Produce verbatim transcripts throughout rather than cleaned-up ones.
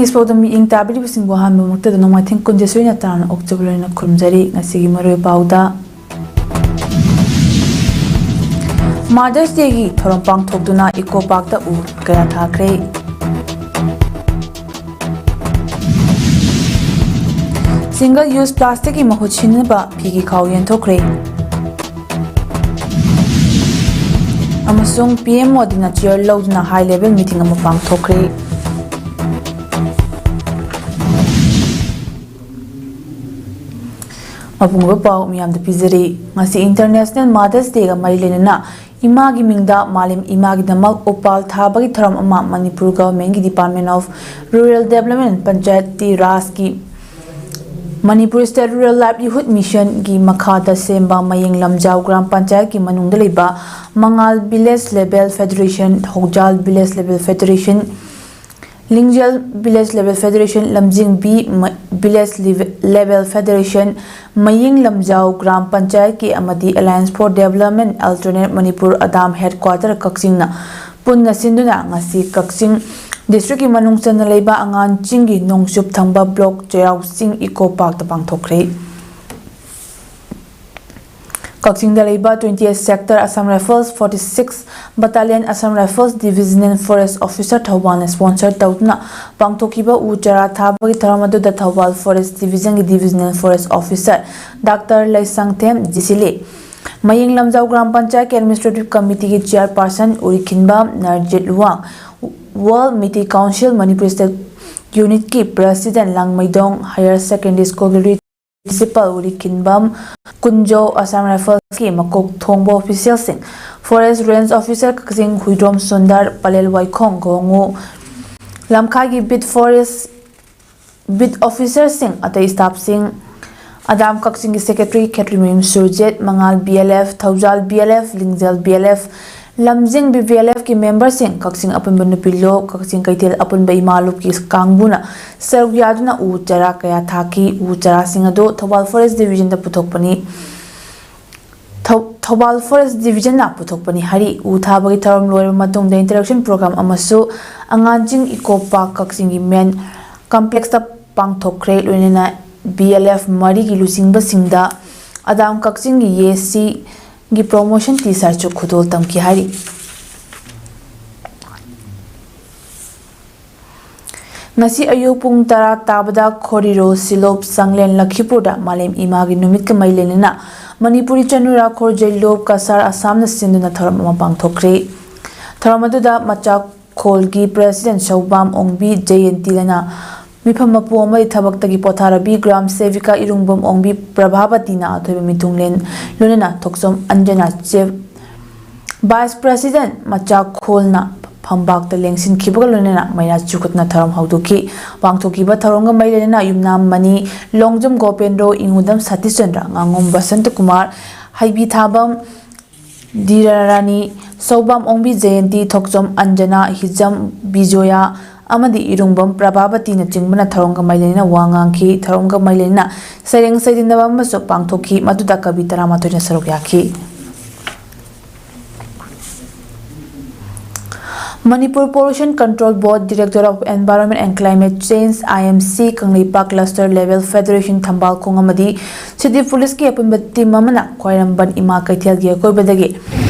ꯏꯁꯄꯣꯔꯠꯇ ꯃꯤꯠꯌꯦꯡ ꯇꯥꯕꯤꯔꯤꯕꯁꯤꯡꯕꯨ ꯑꯍꯥꯟꯕꯃꯛꯇꯗ ꯅꯣꯡꯃꯥꯏꯊꯦꯝ ꯀꯨꯟꯖꯁꯣꯏꯅ ꯇꯔꯥꯝꯅ ꯑꯣꯛꯆꯕ ꯂꯣꯏꯅ ꯈꯨꯔꯨꯝꯖꯔꯤ꯫ ꯉꯁꯤꯒꯤ ꯃꯔꯨꯑꯣꯏꯕ ꯄꯥꯎꯗ, ꯃꯥꯗꯔꯁ ꯗꯦꯒꯤ ꯊꯧꯔꯝ ꯄꯥꯡꯊꯣꯛꯇꯨꯅ ꯏꯀꯣ ꯄꯥꯔꯛꯇ ꯎ ꯀꯌꯥ ꯊꯥꯈ꯭ꯔꯦ꯫ ꯁꯤꯡꯒꯜ ꯌꯨꯁ ꯄ꯭ꯂꯥꯁꯇꯤꯛꯀꯤ ꯃꯍꯨꯠ ꯁꯤꯟꯅꯕ ꯐꯤꯒꯤ ꯈꯥꯎ ꯌꯦꯟꯊꯣꯛꯈ꯭ꯔꯦ꯫ ꯑꯃꯁꯨꯡ ꯄꯤ ꯑꯦꯝ ꯃꯣꯗꯤꯅ ꯆꯤꯌꯔ ꯂꯧꯗꯨꯅ ꯍꯥꯏ ꯂꯦꯚꯦꯜ ꯃꯤꯇꯤꯡ ꯑꯃ ꯄꯥꯡꯊꯣꯛꯈ꯭ꯔꯦ꯫ ꯃꯄꯨꯡ ꯑꯣꯏꯕ ꯄꯥꯎ ꯃꯤꯌꯥꯝꯗ ꯄꯤꯖꯔꯤ꯫ ꯉꯁꯤ ꯏꯟꯇꯔꯅꯦꯁꯅꯦꯜ ꯃꯥꯗꯔꯁ ꯗꯦꯒ ꯃꯔꯤ ꯂꯩꯅꯅ ꯏꯃꯥꯒꯤ ꯃꯤꯡꯗ ꯃꯥꯂꯦꯝ ꯏꯃꯥꯒꯤꯗꯃꯛ ꯎꯄꯥꯜ ꯊꯥꯕꯒꯤ ꯊꯧꯔꯝ ꯑꯃ ꯃꯅꯤꯄꯨꯔ ꯒꯚꯔꯟꯃꯦꯟꯠꯀꯤ ꯗꯤꯄꯥꯔꯠꯃꯦꯟꯠ ꯑꯣꯐ ꯔꯨꯔꯦꯜ ꯗꯦꯕꯂꯞꯃꯦꯟꯠ ꯄꯟꯆꯥꯌꯠꯇꯤ ꯔꯥꯖꯀꯤ ꯃꯅꯤꯄꯨꯔ ꯁ꯭ꯇꯦꯠ ꯔꯨꯔꯦꯜ ꯂꯥꯏꯚꯂꯤꯍꯨꯗ ꯃꯤꯁꯟꯒꯤ ꯃꯈꯥꯗ ꯁꯦꯝꯕ ꯃꯌꯦꯡ ꯂꯝꯖꯥꯎ ꯒ꯭ꯔꯥꯝ ꯄꯟꯆꯥꯌꯠꯀꯤ ꯃꯅꯨꯡꯗ ꯂꯩꯕ ꯃꯉꯥꯜ ꯚꯤꯂꯦꯖ ꯂꯦꯚꯦꯜ ꯐꯦꯗꯔꯦꯁꯟ, ꯍꯧꯖꯥꯜ ꯚꯤꯂꯦꯖ ꯂꯦꯚꯦꯜ ꯐꯦꯗꯔꯦꯁꯟ, ꯂꯤꯡꯖꯦꯜ ꯚꯤꯂꯦꯖ ꯂꯦꯚꯦꯜ ꯐꯦꯗꯔꯦꯁꯟ, ꯂꯝꯖꯤꯡꯕꯤ ꯃ-, ꯚꯤꯂꯦꯖ ꯂꯤꯚꯦ-, ꯂꯦꯚꯦꯜ ꯐꯦꯗꯔꯦꯁꯟ, ꯃꯌꯦꯡ ꯂꯝꯖꯥꯎ ꯒ꯭ꯔꯥꯝ ꯄꯟꯆꯥꯌꯠꯀꯤ ꯑꯃꯗꯤ Alliance for Development Alternate Manipur ꯑꯗꯥꯝ ꯍꯦꯗꯀ꯭ꯋꯥꯇꯔ ꯀꯛꯆꯤꯡꯅ ꯄꯨꯟꯅ ꯁꯤꯟꯗꯨꯅ ꯉꯁꯤ ꯀꯛꯆꯤꯡ ꯗꯤꯁꯇ꯭ꯔꯤꯛꯀꯤ ꯃꯅꯨꯡ ꯆꯟꯅ ꯂꯩꯕ ꯑꯉꯥꯟ ꯆꯤꯡꯒꯤ ꯅꯣꯡꯆꯨꯞ ꯊꯪꯕ ꯕ꯭ꯂꯣꯛ ꯆꯩꯔꯥꯎ ꯆꯤꯡ ꯏꯀꯣ ꯄꯥꯔꯛꯇ ꯄꯥꯡꯊꯣꯛꯈ꯭ꯔꯦ꯫ ꯀꯛꯆꯤꯡꯗ ꯂꯩꯕ twentieth Sector Assam Rifles forty-six Battalion Assam Rifles Divisional Forest Officer ꯊꯧꯕꯥꯜꯅ sponsor ꯇꯧꯗꯨꯅ ꯄꯥꯡꯊꯣꯛꯈꯤꯕ ꯎ ꯆꯥꯔꯥ ꯊꯥꯕꯒꯤ ꯊꯧꯔꯝ ꯑꯗꯨꯗ ꯊꯧꯕꯥꯜ Forest Divisionꯒꯤ Divisional Forest Officer doctor Leishangthem Jisili, Mayeng Lamjao gram ꯄꯟꯆꯥꯌꯠꯀꯤ Administrative Committeeꯒꯤ Chairperson Urikhinbam Narjit Luwang, World Meitei Council Manipur State Unitꯀꯤ President ꯂꯥꯡꯃꯩꯗꯣꯡ Higher Secondary Schoolꯒꯤ Principal ꯎꯔꯤꯈꯤꯟꯕꯝ ꯀꯨꯟꯖꯧ, Assam Riflesꯀꯤ ꯃꯀꯣꯛ ꯊꯣꯡꯕ officialꯁꯤꯡ, Forest Range Officer ꯀꯛꯆꯤꯡ Huidrom Sundar, Pallel ꯋꯥꯏꯈꯣꯡ ꯒꯣꯡꯉꯨ, ꯂꯝꯈꯥꯏꯒꯤ Beat Forest, Beat Officerꯁꯤꯡ, ꯑꯇꯩ staffꯁꯤꯡ, ꯑꯗꯥꯝ ꯀꯛꯆꯤꯡꯒꯤ Secretary ꯈꯦꯇ꯭ꯔꯤꯃꯌꯨꯝ ꯁꯨꯔꯖꯤꯠ, ꯃꯉꯥꯜ BLF, ꯊꯧꯖꯥꯜ BLF, ꯂꯤꯡꯖꯦꯜ BLF, ꯂꯝꯖꯤꯡꯕꯤ BLFꯀꯤ memberꯁꯤꯡ, ꯀꯛꯆꯤꯡ ꯑꯄꯨꯟꯕ ꯅꯨꯄꯤ ꯂꯨꯞ, ꯀꯛꯆꯤꯡ ꯀꯩꯊꯦꯜ ꯑꯄꯨꯟꯕ ꯏꯃꯥ ꯂꯨꯞꯀꯤ ꯀꯥꯡꯕꯨꯅ ꯁꯔꯨꯛ ꯌꯥꯗꯨꯅ ꯎ ꯆꯥꯔꯥ ꯀꯌꯥ ꯊꯥꯈꯤ꯫ ꯎ ꯆꯥꯔꯥꯁꯤꯡ ꯑꯗꯨ ꯊꯧꯕꯥꯜ Forest Divisionꯗ ꯄꯨꯊꯣꯛꯄꯅꯤ꯫ ꯊꯧ-, ꯊꯧꯕꯥꯜ ꯐꯣꯔꯦꯁ ꯗꯤꯕꯤꯖꯟꯅ ꯄꯨꯊꯣꯛꯄꯅꯤ ꯍꯥꯏꯔꯤ꯫ ꯎ ꯊꯥꯕꯒꯤ ꯊꯧꯔꯝ ꯂꯣꯏꯔꯕ ꯃꯇꯨꯡꯗ interaction program ꯑꯃꯁꯨ ꯑꯉꯥꯟꯖꯤꯡ ꯏꯀꯣ ꯄꯥꯔꯛ ꯀꯛꯆꯤꯡꯒꯤ ꯃꯦꯟ ꯀꯝꯄ꯭ꯂꯦꯛꯁꯇ ꯄꯥꯡꯊꯣꯛꯈ꯭ꯔꯦ꯫ ꯂꯣꯏꯅꯅ ꯕꯤ ꯑꯦꯜ ꯑꯦꯐ ꯃꯔꯤꯒꯤ ꯂꯨꯆꯤꯡꯕꯁꯤꯡꯗ ꯑꯗꯥꯝ ꯀꯛꯆꯤꯡꯒꯤ ꯑꯦ ꯁꯤꯒꯤ ꯄ꯭ꯔꯣꯃꯣꯁꯟ ꯇꯤ ꯁꯥꯔꯠꯁꯨ ꯈꯨꯗꯣꯜ ꯇꯝꯈꯤ ꯍꯥꯏꯔꯤ꯫ ꯉꯁꯤ ꯑꯌꯨꯛ ꯄꯨꯡ ꯇꯔꯥ ꯇꯥꯕꯗ ꯈꯣꯔꯤꯔꯣ ꯁꯤꯂꯣꯞ ꯆꯥꯡꯂꯦꯟ ꯂꯈꯤꯄꯨꯔꯗ ꯃꯥꯂꯦꯝ ꯏꯃꯥꯒꯤ ꯅꯨꯃꯤꯠꯀ ꯃꯔꯤ ꯂꯩꯅꯅ ꯃꯅꯤꯄꯨꯔꯤ ꯆꯅꯨꯔꯥ ꯈꯣꯔꯖꯩꯂꯣꯞ ꯀꯁꯥꯔ ꯑꯁꯥꯝꯅ ꯁꯤꯟꯗꯨꯅ ꯊꯧꯔꯝ ꯑꯃ ꯄꯥꯡꯊꯣꯛꯈ꯭ꯔꯦ꯫ ꯊꯧꯔꯝ ꯑꯗꯨꯗ ꯃꯆꯥꯈꯣꯜꯒꯤ ꯄ꯭ꯔꯦꯁꯤꯗꯦꯟ ꯁꯧꯕꯥꯝ ꯑꯣꯡꯕꯤ ꯖꯌꯦꯟꯇꯤ ꯂꯩꯅ ꯃꯤꯐꯝ ꯃꯄꯨ ꯑꯃꯗꯤ ꯊꯕꯛꯇꯒꯤ ꯄꯣꯊꯥꯔꯕꯤ ꯒ꯭ꯔꯥꯝ ꯁꯦꯕꯤꯀꯥ ꯏꯔꯨꯡꯕꯝ ꯑꯣꯡꯕꯤ ꯄ꯭ꯔꯚꯥꯕꯇꯤꯅ ꯑꯊꯣꯏꯕ ꯃꯤꯊꯨꯡꯂꯦꯟ ꯂꯣꯏꯅꯅ ꯊꯣꯛꯆꯣꯝ ꯑꯟꯖꯅꯥ ꯆꯦꯐ ꯚꯥꯏꯁ ꯄ꯭ꯔꯦꯁꯤꯗꯦꯟ ꯃꯆꯥꯈꯣꯜꯅ ꯐꯝꯕꯥꯛꯇ ꯂꯦꯡꯁꯤꯟꯈꯤꯕꯒ ꯂꯣꯏꯅꯅ ꯃꯩꯔꯥ ꯆꯨꯈꯠꯅ ꯊꯧꯔꯝ ꯍꯧꯗꯣꯛꯈꯤ꯫ ꯄꯥꯡꯊꯣꯛꯈꯤꯕ ꯊꯧꯔꯝꯒ ꯃꯔꯤ ꯂꯩꯅꯅ ꯌꯨꯝꯅꯥꯝ ꯃꯅꯤ, ꯂꯣꯡꯖꯝ ꯒꯣꯄꯦꯟꯗ꯭ꯔꯣ, ꯏꯉꯨꯗꯝ ꯁꯇꯤꯁꯆꯟꯗ꯭ꯔ, ꯉꯥꯉꯣꯝ ꯕꯁꯟꯇꯀꯨꯃꯥꯔ, ꯍꯩꯕꯤꯊꯥꯕꯝ ꯗꯤꯔꯥꯔꯥꯅꯤ, ꯁꯧꯕꯥꯝ ꯑꯣꯡꯕꯤ ꯖꯌꯦꯟꯇꯤ, ꯊꯣꯛꯆꯣꯝ ꯑꯟꯖꯅꯥ, ꯍꯤꯖꯝ ꯕꯤꯖꯣꯌꯥ ꯑꯃꯗꯤ ꯏꯔꯨꯡꯕꯝ ꯄ꯭ꯔꯚꯥꯕꯇꯤꯅꯆꯤꯡꯕꯅ ꯊꯧꯔꯝꯒ ꯃꯔꯤ ꯂꯩꯅꯅ ꯋꯥ ꯉꯥꯡꯈꯤ꯫ ꯊꯧꯔꯝꯒ ꯃꯔꯤ ꯂꯩꯅꯅ ꯁꯩꯔꯦꯡ ꯁꯩꯗꯤꯟꯅꯕ ꯑꯃꯁꯨ ꯄꯥꯡꯊꯣꯛꯈꯤ꯫ ꯃꯗꯨꯗ ꯀꯕꯤ ꯇꯔꯥꯃꯥꯊꯣꯏꯅ ꯁꯔꯨꯛ ꯌꯥꯈꯤ꯫ Manipur Pollution Control Board, Directorate of Environment and Climate Change, I M C, Kangleipak Cluster Level Federation ꯊꯝꯕꯥꯜꯈꯣꯡ ꯑꯃꯗꯤ City Policeꯀꯤ ꯑꯄꯨꯟꯕ team ꯑꯃꯅ ꯈ꯭ꯋꯥꯏꯔꯝꯕꯟ ꯏꯃꯥ ꯀꯩꯊꯦꯜꯒꯤ ꯑꯀꯣꯏꯕꯗꯒꯤ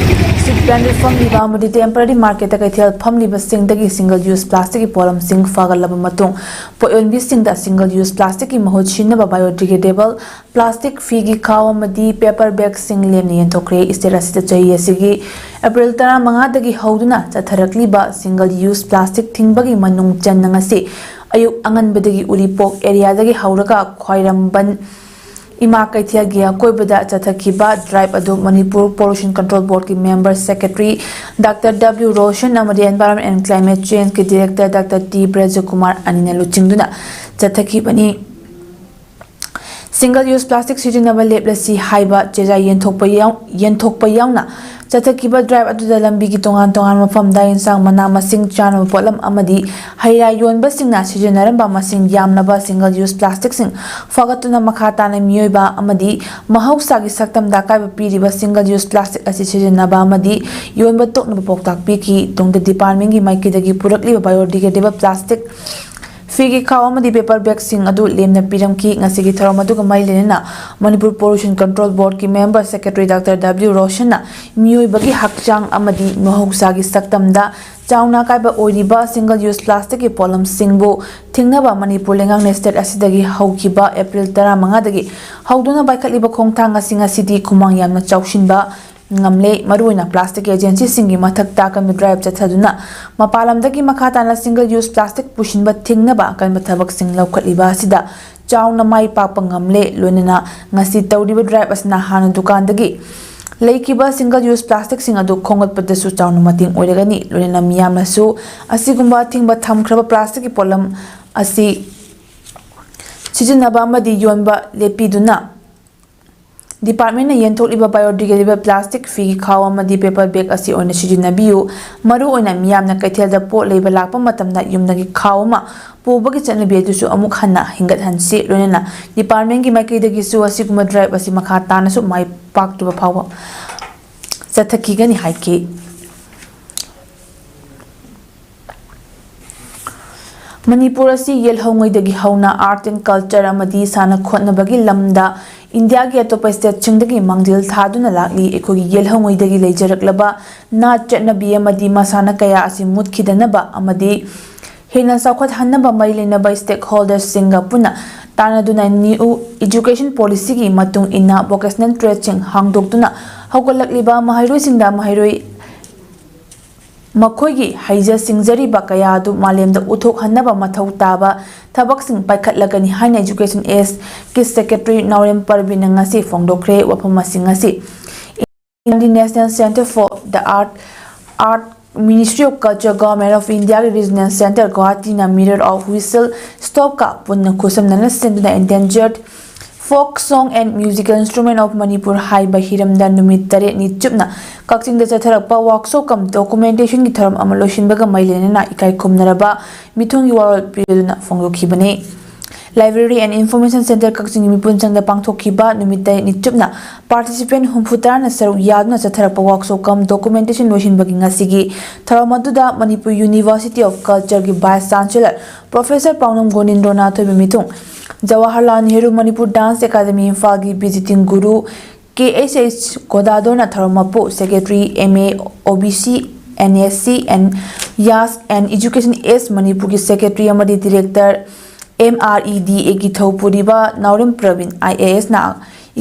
street vendor ꯐꯝꯂꯤꯕ ꯑꯃꯗꯤ temporary marketꯇ ꯀꯩꯊꯦꯜ ꯐꯝꯂꯤꯕꯁꯤꯡꯗꯒꯤ single use plasticꯀꯤ ꯄꯣꯠꯂꯝꯁꯤꯡ ꯐꯒꯠꯂꯕ ꯃꯇꯨꯡ, ꯄꯣꯠ ꯌꯣꯟꯕꯤꯁꯤꯡꯗ single use plasticꯀꯤ ꯃꯍꯨꯠ ꯁꯤꯟꯅꯕ biodegradable plastic, ꯐꯤꯒꯤ ꯈꯥꯎ ꯑꯃꯗꯤ paper bagꯁꯤꯡ ꯂꯦꯝꯅ ꯌꯦꯟꯊꯣꯛꯈ꯭ꯔꯦ꯫ State ꯑꯁꯤꯗ ꯆꯍꯤ ꯑꯁꯤꯒꯤ April ꯇꯔꯥꯃꯉꯥꯗꯒꯤ ꯍꯧꯗꯨꯅ ꯆꯠꯊꯔꯛꯂꯤꯕ single use plastic ꯊꯤꯡꯕꯒꯤ ꯃꯅꯨꯡ ꯆꯟꯅ ꯉꯁꯤ ꯑꯌꯨꯛ ꯑꯉꯟꯕꯗꯒꯤ ꯎꯔꯤꯄꯣꯛ areaꯗꯒꯤ ꯍꯧꯔꯒ ꯈ꯭ꯋꯥꯏꯔꯝꯕꯟ ꯏꯃꯥ ꯀꯩꯊꯦꯜꯒꯤ ꯑꯀꯣꯏꯕꯗ ꯆꯠꯊꯈꯤꯕ drive ꯑꯗꯨ Manipur Pollution Control Boardꯀꯤ member secretary Doctor W Roshan ꯑꯃꯗꯤ Environment and Climate Changeꯀꯤ director Doctor T ꯕ꯭ꯔꯖꯀꯨꯃꯥꯔ ꯑꯅꯤꯅ ꯂꯨꯆꯤꯡꯗꯨꯅ ꯆꯠꯊꯈꯤꯕꯅꯤ꯫ Single use plastic ꯁꯤꯖꯤꯟꯅꯕ ꯂꯦꯞꯂꯁꯤ ꯍꯥꯏꯕ ꯆꯦꯖꯥꯏ ꯌꯦꯟꯊꯣꯛꯄ ꯌꯥꯎ-, ꯌꯦꯟꯊꯣꯛꯄ ꯌꯥꯎꯅ ꯆꯠꯊꯈꯤꯕ drive ꯑꯗꯨꯗ ꯂꯝꯕꯤꯒꯤ ꯇꯣꯉꯥꯟ ꯇꯣꯉꯥꯟꯕ ꯃꯐꯝꯗ ꯏꯟꯁꯥꯡ ꯃꯅꯥ ꯃꯁꯤꯡ, ꯆꯥꯅꯕ ꯄꯣꯠꯂꯝ ꯑꯃꯗꯤ ꯍꯩ ꯔꯥ ꯌꯣꯟꯕꯁꯤꯡꯅ ꯁꯤꯖꯤꯟꯅꯔꯝꯕ ꯃꯁꯤꯡ ꯌꯥꯝꯂꯕ single use plasticꯁꯤꯡ ꯐꯒꯠꯇꯨꯅ ꯃꯈꯥ ꯇꯥꯅ ꯃꯤꯑꯣꯏꯕ ꯑꯃꯗꯤ ꯃꯍꯧꯁꯥꯒꯤ ꯁꯛꯇꯝꯗ ꯑꯀꯥꯏꯕ ꯄꯤꯔꯤꯕ single use plastic ꯑꯁꯤ ꯁꯤꯖꯤꯟꯅꯕ ꯑꯃꯗꯤ ꯌꯣꯟꯕ ꯇꯣꯛꯅꯕ ꯄꯥꯎꯇꯥꯛ ꯄꯤꯈꯤ꯫ ꯇꯨꯡꯗ departmentꯀꯤ ꯃꯥꯏꯀꯩꯗꯒꯤ ꯄꯨꯔꯛꯂꯤꯕ biodegradable plastic, ꯐꯤꯒꯤ ꯈꯥꯎ ꯑꯃꯗꯤ paper bagꯁꯤꯡ ꯑꯗꯨ ꯂꯦꯝꯅ ꯄꯤꯔꯝꯈꯤ꯫ ꯉꯁꯤꯒꯤ ꯊꯧꯔꯝ ꯑꯗꯨꯒ ꯃꯔꯤ ꯂꯩꯅꯅ Manipur Pollution Control Boardꯀꯤ member secretary Doctor W ꯔꯣꯁꯟꯅ ꯃꯤꯑꯣꯏꯕꯒꯤ ꯍꯛꯆꯥꯡ ꯑꯃꯗꯤ ꯃꯍꯧꯁꯥꯒꯤ ꯁꯛꯇꯝꯗ ꯆꯥꯎꯅ ꯑꯀꯥꯏꯕ ꯑꯣꯏꯔꯤꯕ single use plasticꯀꯤ ꯄꯣꯠꯂꯝꯁꯤꯡꯕꯨ ꯊꯤꯡꯅꯕ ꯃꯅꯤꯄꯨꯔ ꯂꯩꯉꯥꯛꯅ state ꯑꯁꯤꯗꯒꯤ ꯍꯧꯈꯤꯕ April ꯇꯔꯥꯃꯉꯥꯗꯒꯤ ꯍꯧꯗꯨꯅ ꯄꯥꯏꯈꯠꯂꯤꯕ ꯈꯣꯡꯊꯥꯡ ꯑꯁꯤ ꯉꯁꯤꯗꯤ ꯈꯨꯃꯥꯡ ꯌꯥꯝꯅ ꯆꯥꯎꯁꯤꯟꯕ ꯉꯝꯂꯦ꯫ ꯃꯔꯨꯑꯣꯏꯅ plastic agencyꯁꯤꯡꯒꯤ ꯃꯊꯛꯇ ꯑꯀꯟꯕ drive ꯆꯠꯊꯗꯨꯅ ꯃꯄꯥꯟ ꯂꯝꯗꯒꯤ ꯃꯈꯥ ꯇꯥꯅ single use plastic ꯄꯨꯁꯤꯟꯕ ꯊꯤꯡꯅꯕ ꯑꯀꯟꯕ ꯊꯕꯛꯁꯤꯡ ꯂꯧꯈꯠꯂꯤꯕ ꯑꯁꯤꯗ ꯆꯥꯎꯅ ꯃꯥꯏ ꯄꯥꯛꯄ ꯉꯝꯂꯦ꯫ ꯂꯣꯏꯅꯅ ꯉꯁꯤ ꯇꯧꯔꯤꯕ drive ꯑꯁꯤꯅ ꯍꯥꯟꯅ ꯗꯨꯀꯥꯟꯗꯒꯤ ꯂꯩꯈꯤꯕ single use plasticꯁꯤꯡ ꯑꯗꯨ ꯈꯣꯝꯒꯠꯄꯗꯁꯨ ꯆꯥꯎꯅ ꯃꯇꯦꯡ ꯑꯣꯏꯔꯒꯅꯤ꯫ ꯂꯣꯏꯅꯅ ꯃꯤꯌꯥꯝꯅꯁꯨ ꯑꯁꯤꯒꯨꯝꯕ ꯑꯊꯤꯡꯕ ꯊꯝꯈ꯭ꯔꯕ plasticꯀꯤ ꯄꯣꯠꯂꯝ ꯑꯁꯤ ꯁꯤꯖꯤꯟꯅꯕ ꯑꯃꯗꯤ ꯌꯣꯟꯕ ꯂꯦꯞꯄꯤꯗꯨꯅ departmentꯅ ꯌꯦꯟꯊꯣꯛꯂꯤꯕ biodegradable plastic, ꯐꯤꯒꯤ ꯈꯥꯎ ꯑꯃꯗꯤ paper bag ꯑꯁꯤ ꯑꯣꯏꯅ ꯁꯤꯖꯤꯟꯅꯕꯤꯌꯨ꯫ ꯃꯔꯨꯑꯣꯏꯅ ꯃꯤꯌꯥꯝꯅ ꯀꯩꯊꯦꯜꯗ ꯄꯣꯠ ꯂꯩꯕ ꯂꯥꯛꯄ ꯃꯇꯝꯗ ꯌꯨꯝꯗꯒꯤ ꯈꯥꯎ ꯑꯃ ꯄꯨꯕꯒꯤ ꯆꯠꯅꯕꯤ ꯑꯗꯨꯁꯨ ꯑꯃꯨꯛ ꯍꯟꯅ ꯍꯦꯟꯒꯠꯍꯟꯁꯤ꯫ ꯂꯣꯏꯅꯅ departmentꯀꯤ ꯃꯥꯏꯀꯩꯗꯒꯤꯁꯨ ꯑꯁꯤꯒꯨꯝꯕ drive ꯑꯁꯤ ꯃꯈꯥ ꯇꯥꯅꯁꯨ ꯃꯥꯏ ꯄꯥꯛꯇ꯭ꯔꯤꯕ ꯐꯥꯎꯕ ꯆꯠꯊꯈꯤꯒꯅꯤ ꯍꯥꯏꯈꯤ꯫ ꯃꯅꯤꯄꯨꯔ ꯑꯁꯤ ꯌꯦꯜꯍꯧꯉꯩꯗꯒꯤ ꯍꯧꯅ art and culture ꯑꯃꯗꯤ ꯁꯥꯟꯅ ꯈꯣꯠꯅꯕꯒꯤ ꯂꯝꯗ ꯏꯟꯗꯤꯌꯥꯒꯤ ꯑꯇꯣꯞꯄ stateꯁꯤꯡꯗꯒꯤ ꯃꯥꯡꯖꯤꯜ ꯊꯥꯗꯨꯅ ꯂꯥꯛꯂꯤ꯫ ꯑꯩꯈꯣꯏꯒꯤ ꯌꯦꯜꯍꯧꯉꯩꯗꯒꯤ ꯂꯩꯖꯔꯛꯂꯕ ꯅꯥꯠ ꯆꯠꯅꯕꯤ ꯑꯃꯗꯤ ꯃꯁꯥꯟꯅ ꯀꯌꯥ ꯑꯁꯤ ꯃꯨꯠꯈꯤꯗꯅꯕ ꯑꯃꯗꯤ ꯍꯦꯟꯅ ꯆꯥꯎꯈꯠꯍꯟꯅꯕ ꯃꯔꯤ ꯂꯩꯅꯕ stakeholderꯁꯤꯡꯒ ꯄꯨꯟꯅ ꯇꯥꯟꯅꯗꯨꯅ new education policyꯒꯤ ꯃꯇꯨꯡ ꯏꯟꯅ vocational tradeꯁꯤꯡ ꯍꯥꯡꯗꯣꯛꯇꯨꯅ ꯍꯧꯒꯠꯂꯛꯂꯤꯕ ꯃꯍꯩꯔꯣꯏꯁꯤꯡꯗ ꯃꯍꯩꯔꯣꯏ ꯃꯈꯣꯏꯒꯤ ꯍꯩꯖ ꯁꯤꯡꯖꯔꯤꯕ ꯀꯌꯥ ꯑꯗꯨ ꯃꯥꯂꯦꯝꯗ ꯎꯠꯊꯣꯛꯍꯟꯅꯕ ꯃꯊꯧ ꯇꯥꯕ ꯊꯕꯛꯁꯤꯡ ꯄꯥꯏꯈꯠꯂꯒꯅꯤ ꯍꯥꯏꯅ education Sꯀꯤ secretary ꯅꯥꯎꯔꯦꯝ ꯄꯔꯕꯤꯟꯅ ꯉꯁꯤ ꯐꯣꯡꯗꯣꯛꯈ꯭ꯔꯦ꯫ ꯋꯥꯐꯝ ꯑꯁꯤ ꯉꯁꯤ Indian National Centre for the Art, Art Ministry of Culture, Government of Indiaꯒꯤ regional centre ꯒꯨꯋꯥꯍꯥꯇꯤꯅ Mirror of Whistle Stopꯀ ꯄꯨꯟꯅ ꯈꯨꯠꯁꯝꯅꯅ ꯁꯦꯝꯗꯨꯅ endangered Folk Song and Musical Instrument of Manipur ꯍꯥꯏꯕ ꯍꯤꯔꯝꯗ ꯅꯨꯃꯤꯠ ꯇꯔꯦꯠꯅꯤ ꯆꯨꯞꯅ ꯀꯛꯆꯤꯡꯗ ꯆꯠꯊꯔꯛꯄ workshop cum documentation ꯒꯤ ꯊꯧꯔꯝ ꯑꯃ ꯂꯣꯏꯁꯤꯟꯕꯒ ꯃꯔꯤ ꯂꯩꯅꯅ ꯏꯀꯥꯏ ꯈꯨꯝꯅꯔꯕ ꯃꯤꯊꯨꯡꯒꯤ ꯋꯥꯔꯣꯜ ꯄꯤꯔꯗꯨꯅ ꯐꯣꯡꯗꯣꯛꯈꯤꯕꯅꯤ꯫ Library and Information Centre ꯀꯛꯆꯤꯡꯒꯤ ꯃꯤꯄꯨꯟ ꯆꯪꯗ ꯄꯥꯡꯊꯣꯛꯈꯤꯕ ꯅꯨꯃꯤꯠ ꯇꯔꯦꯠꯅꯤ ꯆꯨꯞꯅ participant ꯍꯨꯝꯐꯨ ꯇꯔꯥꯅ ꯁꯔꯨꯛ ꯌꯥꯗꯨꯅ ꯆꯠꯊꯔꯛꯄ workshop cum documentation ꯂꯣꯏꯁꯤꯟꯕꯒꯤ ꯉꯁꯤꯒꯤ ꯊꯧꯔꯝ ꯑꯗꯨꯗ Manipur University of Culture ꯒꯤ Vice Chancellor Professor ꯄꯥꯎꯅꯝ ꯒꯣꯅꯤꯟꯗ꯭ꯔꯣꯅꯥꯊ ꯑꯣꯏꯕ ꯃꯤꯊꯨꯡ, Jawaharlal Nehru Manipur Dance Academy ꯏꯝꯐꯥꯜꯒꯤ visiting guru ꯀꯦ ꯑꯩꯆ ꯑꯩꯆ ꯒꯣꯗꯥꯗꯣꯔꯅ ꯊꯧꯔꯝ ꯃꯄꯨ, Secretary M A O B C N S C and Yas and Education East ꯃꯅꯤꯄꯨꯔꯒꯤ Secretary ꯑꯃꯗꯤ Director M R E D A ꯒꯤ ꯊꯧ ꯄꯨꯔꯤꯕ ꯅꯥꯎꯔꯦꯝ Praveen I A S ꯅ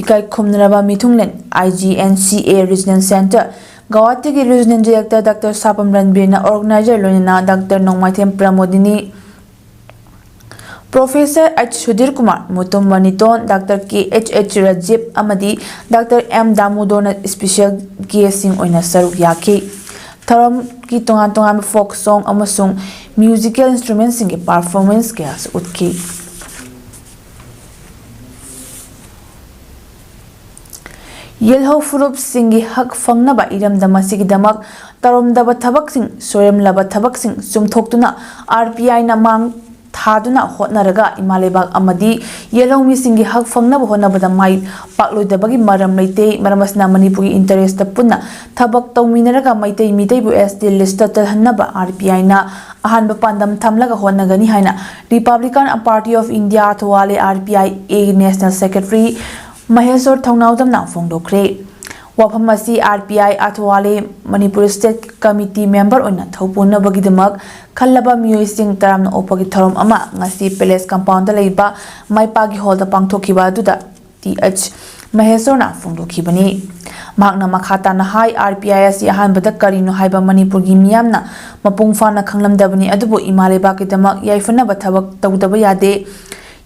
ꯏꯀꯥꯏ ꯈꯨꯝꯅꯔꯕ ꯃꯤꯊꯨꯡꯂꯦꯟ I G N C A Regional Centre ꯒꯧꯍꯥꯇꯤꯒꯤ Regional Director Doctor ꯁꯥꯄꯝ ꯔꯟꯕꯤꯔꯅ organizer ꯂꯣꯏꯅꯅ Doctor ꯅꯣꯡꯃꯥꯏꯊꯦꯝ Pramodini, Professor H Sudhir Kumar, Mutum ꯃꯅꯤꯇꯣꯟ, Doctor ꯀꯦ H H Rajiv ꯑꯃꯗꯤ Doctor M ꯗꯥꯃꯣꯗꯣꯔꯅ special guest ꯁꯤꯡ ꯑꯣꯏꯅ ꯁꯔꯨꯛ ꯌꯥꯈꯤ꯫ ꯊꯧꯔꯝꯒꯤ ꯇꯣꯉꯥꯟ ꯇꯣꯉꯥꯟꯕ folk song ꯑꯃꯁꯨꯡ musical instrument ꯁꯤꯡꯒꯤ performance ꯀꯌꯥꯁꯨ ꯎꯠꯈꯤ꯫ ꯌꯦꯜꯍꯧ ꯐꯨꯔꯨꯞꯁꯤꯡꯒꯤ ꯍꯛ ꯐꯪꯅꯕ ꯏꯔꯝꯗꯝ ꯑꯁꯤꯒꯤꯗꯃꯛ ꯇꯧꯔꯝꯗꯕ ꯊꯕꯛꯁꯤꯡ, ꯁꯣꯏꯔꯝꯂꯕ ꯊꯕꯛꯁꯤꯡ ꯆꯨꯝꯊꯣꯛꯇꯨꯅ R P I ꯅ ꯃꯥꯡ ꯊꯥꯗꯨꯅ ꯍꯣꯠꯅꯔꯒ ꯏꯃꯥ ꯂꯩꯕꯥꯛ ꯑꯃꯗꯤ ꯌꯦꯜꯍꯧ ꯃꯤꯁꯤꯡꯒꯤ ꯍꯛ ꯐꯪꯅꯕ ꯍꯣꯠꯅꯕꯗ ꯃꯥꯏ ꯄꯥꯛꯂꯣꯏꯗꯕꯒꯤ ꯃꯔꯝ ꯂꯩꯇꯦ꯫ ꯃꯔꯝ ꯑꯁꯤꯅ ꯃꯅꯤꯄꯨꯔꯒꯤ interest ꯄꯨꯟꯅ ꯊꯕꯛ ꯇꯧꯃꯤꯟꯅꯔꯒ ꯃꯩꯇꯩ ꯃꯤꯇꯩꯕꯨ S T list ꯇ ꯆꯜꯍꯟꯅꯕ R P I ꯅ ꯑꯍꯥꯟꯕ ꯄꯥꯟꯗꯝ ꯊꯝꯂꯒ ꯍꯣꯠꯅꯒꯅꯤ ꯍꯥꯏꯅ Republican Party of India ꯑꯊꯋꯥꯂꯦ R P I A National Secretary ꯃꯍꯦꯁꯣꯔ ꯊꯧꯅꯥꯎꯖꯝꯅ ꯐꯣꯡꯗꯣꯛꯈ꯭ꯔꯦ꯫ ꯋꯥꯐꯝ ꯑꯁꯤ R P I ꯑꯊꯋꯥꯂꯦ Manipur State Committee member ꯑꯣꯏꯅ ꯊꯧꯄꯨꯅꯕꯒꯤꯗꯃꯛ ꯈꯜꯂꯕ ꯃꯤꯑꯣꯏꯁꯤꯡ ꯇꯔꯥꯝꯅ ꯑꯣꯛꯄꯒꯤ ꯊꯧꯔꯝ ꯑꯃ ꯉꯁꯤ Palace compound ꯗ ꯂꯩꯕ ꯃꯥꯏꯄꯥꯒꯤ hall ꯗ ꯄꯥꯡꯊꯣꯛꯈꯤꯕ ꯑꯗꯨꯗ ꯇꯤ ꯑꯩꯆ ꯃꯍꯦꯁꯣꯔꯅ ꯐꯣꯡꯗꯣꯛꯈꯤꯕꯅꯤ꯫ ꯃꯍꯥꯛꯅ ꯃꯈꯥ ꯇꯥꯅ ꯍꯥꯏ, R P I ꯑꯁꯤ ꯑꯍꯥꯟꯕꯗ ꯀꯔꯤꯅꯣ ꯍꯥꯏꯕ ꯃꯅꯤꯄꯨꯔꯒꯤ ꯃꯤꯌꯥꯝꯅ ꯃꯄꯨꯡ ꯐꯥꯅ ꯈꯪꯂꯝꯗꯕꯅꯤ, ꯑꯗꯨꯕꯨ ꯏꯃꯥ ꯂꯩꯕꯥꯛꯀꯤꯗꯃꯛ ꯌꯥꯏꯐꯅꯕ ꯊꯕꯛ ꯇꯧꯗꯕ ꯌꯥꯗꯦ꯫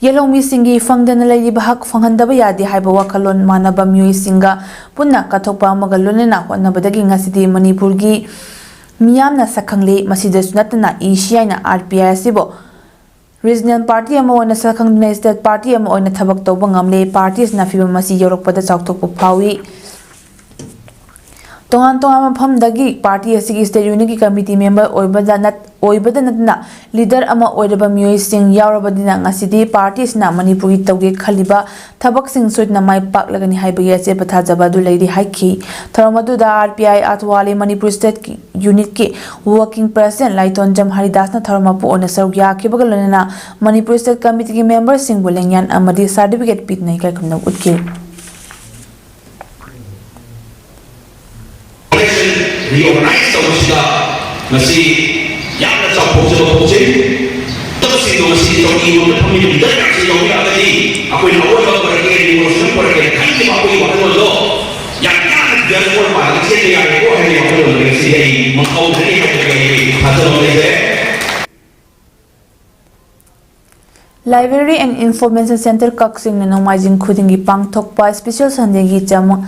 ꯌꯦꯜꯍꯧꯃꯤꯁꯤꯡꯒꯤ ꯐꯪꯗꯅ ꯂꯩꯔꯤꯕ ꯍꯛ ꯐꯪꯍꯟꯗꯕ ꯌꯥꯗꯦ ꯍꯥꯏꯕ ꯋꯥꯈꯜꯂꯣꯟ ꯃꯥꯟꯅꯕ ꯃꯤꯑꯣꯏꯁꯤꯡꯒ ꯄꯨꯟꯅ ꯀꯠꯊꯣꯛꯄ ꯑꯃꯒ ꯂꯣꯏꯅꯅ ꯍꯣꯠꯅꯕꯗꯒꯤ ꯉꯁꯤꯗꯤ ꯃꯅꯤꯄꯨꯔꯒꯤ ꯃꯤꯌꯥꯝꯅ ꯁꯛꯈꯪꯂꯦ꯫ ꯃꯁꯤꯗꯁꯨ ꯅꯠꯇꯅ E C I ꯅ R P I ꯑꯁꯤꯕꯨ Regional party ꯑꯃ ꯑꯣꯏꯅ ꯁꯛꯈꯪꯗꯨꯅ state party ꯑꯃ ꯑꯣꯏꯅ ꯊꯕꯛ ꯇꯧꯕ ꯉꯝꯂꯦ꯫ Party ꯑꯁꯤꯅ ꯐꯤꯚꯝ ꯑꯁꯤ ꯌꯧꯔꯛꯄꯗ ꯆꯥꯎꯊꯣꯛꯄ ꯐꯥꯎꯏ꯫ ꯇꯣꯉꯥꯟ ꯇꯣꯉꯥꯟꯕ ꯃꯐꯝꯗꯒꯤ party ꯑꯁꯤꯒꯤ state unitꯀꯤ committee member ꯑꯣꯏꯕꯗ ꯅꯠ-, ꯑꯣꯏꯕꯗ ꯅꯠꯇꯅ leader ꯑꯃ ꯑꯣꯏꯔꯕ ꯃꯤꯑꯣꯏꯁꯤꯡ ꯌꯥꯎꯔꯕꯅꯤꯅ ꯉꯁꯤꯗꯤ party ꯑꯁꯤꯅ ꯃꯅꯤꯄꯨꯔꯒꯤ ꯇꯧꯒꯦ ꯈꯜꯂꯤꯕ ꯊꯕꯛꯁꯤꯡ ꯁꯣꯏꯗꯅ ꯃꯥꯏ ꯄꯥꯛꯂꯒꯅꯤ ꯍꯥꯏꯕꯒꯤ ꯑꯆꯦꯠꯄ ꯊꯥꯖꯕ ꯑꯗꯨ ꯂꯩꯔꯤ ꯍꯥꯏꯈꯤ꯫ ꯊꯧꯔꯝ ꯑꯗꯨꯗ R P I ꯑꯊꯋꯥꯂꯤ Manipur stateꯀꯤ unitꯀꯤ working president ꯂꯥꯏꯇꯣꯟꯖꯝ ꯍꯔꯤꯗꯥꯁꯅ ꯊꯧꯔꯝ ꯃꯄꯨ ꯑꯣꯏꯅ ꯁꯔꯨꯛ ꯌꯥꯈꯤꯕꯒ ꯂꯣꯏꯅꯅ ꯃꯅꯤꯄꯨꯔ state committeeꯒꯤ memberꯁꯤꯡꯕꯨ ꯂꯦꯡꯌꯥꯟ ꯑꯃꯗꯤ certificate ꯄꯤꯗꯨꯅ ꯏꯀꯥꯏ ꯈꯨꯝꯅꯕ ꯎꯠꯈꯤ꯫ Reorganize ꯇꯧꯕꯁꯤꯗ ꯉꯁꯤ ꯌꯥꯝꯅ ꯆꯥꯎꯊꯣꯛꯆꯕ ꯐꯥꯎꯖꯩ꯫ ꯊꯕꯛꯁꯤꯡꯗꯣ ꯉꯁꯤ ꯆꯧꯀꯤ ꯂꯣꯝꯗ ꯐꯝꯃꯤꯕ leader ꯃꯌꯥꯝꯁꯤ ꯌꯥꯎꯕ ꯌꯥꯔꯒꯗꯤ ꯑꯩꯈꯣꯏꯅ ꯑꯑꯣꯟꯕ ꯄꯨꯔꯛꯀꯦ, revolution ꯄꯨꯔꯛꯀꯦꯅ ꯈꯜꯂꯤꯕ ꯑꯩꯈꯣꯏꯒꯤ ꯋꯥꯈꯜꯂꯣꯟꯗꯣ ꯌꯥꯝ ꯌꯥꯝꯅ ꯒ꯭ꯌꯥꯟ ꯄꯥꯜꯂꯒ ꯆꯦꯟꯕ ꯌꯥꯔꯦꯀꯣ ꯍꯥꯏꯕꯒꯤ ꯋꯥꯈꯜꯂꯣꯟꯗꯣ ꯉꯁꯤꯗꯤ ꯑꯩ ꯃꯪꯐꯥꯎꯅꯔꯤ ꯍꯥꯏꯕꯒꯤ ꯑꯩ ꯊꯥꯖꯕ ꯑꯃ ꯂꯩꯖꯩ꯫ Library and Information Centre ꯀꯛꯆꯤꯡꯅ ꯅꯣꯡꯃꯥꯏꯖꯤꯡ ꯈꯨꯗꯤꯡꯒꯤ ꯄꯥꯡꯊꯣꯛꯄ special Sundayꯒꯤ ꯆꯥꯃ-,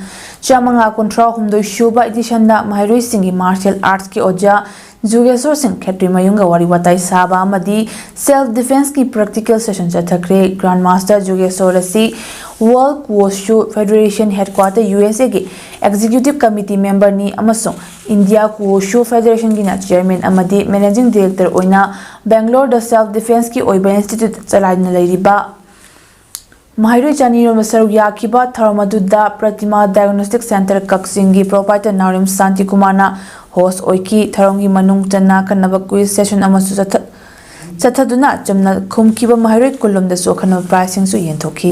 ꯆꯥꯃꯉꯥ ꯀꯨꯟꯊ꯭ꯔꯥ ꯍꯨꯝꯗꯣꯏ ꯁꯨꯕ editionꯗ ꯃꯍꯩꯔꯣꯏꯁꯤꯡꯒꯤ martial artsꯀꯤ ꯑꯣꯖꯥ ꯖꯨꯒꯦꯁꯣꯔ ꯁꯤꯡ ꯈꯦꯇ꯭ꯔꯤꯃꯌꯨꯝꯒ ꯋꯥꯔꯤ ꯋꯥꯇꯥꯏ ꯁꯥꯕ ꯑꯃꯗꯤ self defenceꯀꯤ practical session ꯆꯠꯊꯈ꯭ꯔꯦ꯫ Grandmaster Jugeshor ꯑꯁꯤ World Wushu Federation headquarter USAꯒꯤ executive committee memberꯅꯤ ꯑꯃꯁꯨꯡ India Wushu Federationꯒꯤꯅ chairman ꯑꯃꯗꯤ managing director ꯑꯣꯏꯅ ꯕꯦꯡꯒ꯭ꯂꯣꯔꯗ self defenceꯀꯤ ꯑꯣꯏꯕ institute ꯆꯂꯥꯏꯗꯨꯅ ꯂꯩꯔꯤꯕ ꯃꯍꯩꯔꯣꯏ ꯆꯅꯤꯔꯣꯝꯅ ꯁꯔꯨꯛ ꯌꯥꯈꯤꯕ ꯊꯧꯔꯝ ꯑꯗꯨꯗ Pratima Diagnostic Centre ꯀꯛꯆꯤꯡꯒꯤ proprietor ꯅꯥꯎꯔꯦꯝ ꯁꯥꯟꯇꯤꯀꯨꯃꯥꯔꯅ host ꯑꯣꯏꯈꯤ꯫ ꯊꯧꯔꯝꯒꯤ ꯃꯅꯨꯡ ꯆꯟꯅ ꯑꯈꯟꯅꯕ quiz session ꯑꯃꯁꯨ ꯆꯠꯊ-, ꯆꯠꯊꯗꯨꯅ ꯆꯨꯝꯅ ꯈꯨꯝꯈꯤꯕ ꯃꯍꯩꯔꯣꯏ ꯀꯨꯟꯂꯣꯝꯗꯁꯨ ꯑꯈꯟꯅꯕ prizeꯁꯤꯡꯁꯨ ꯌꯦꯟꯊꯣꯛꯈꯤ꯫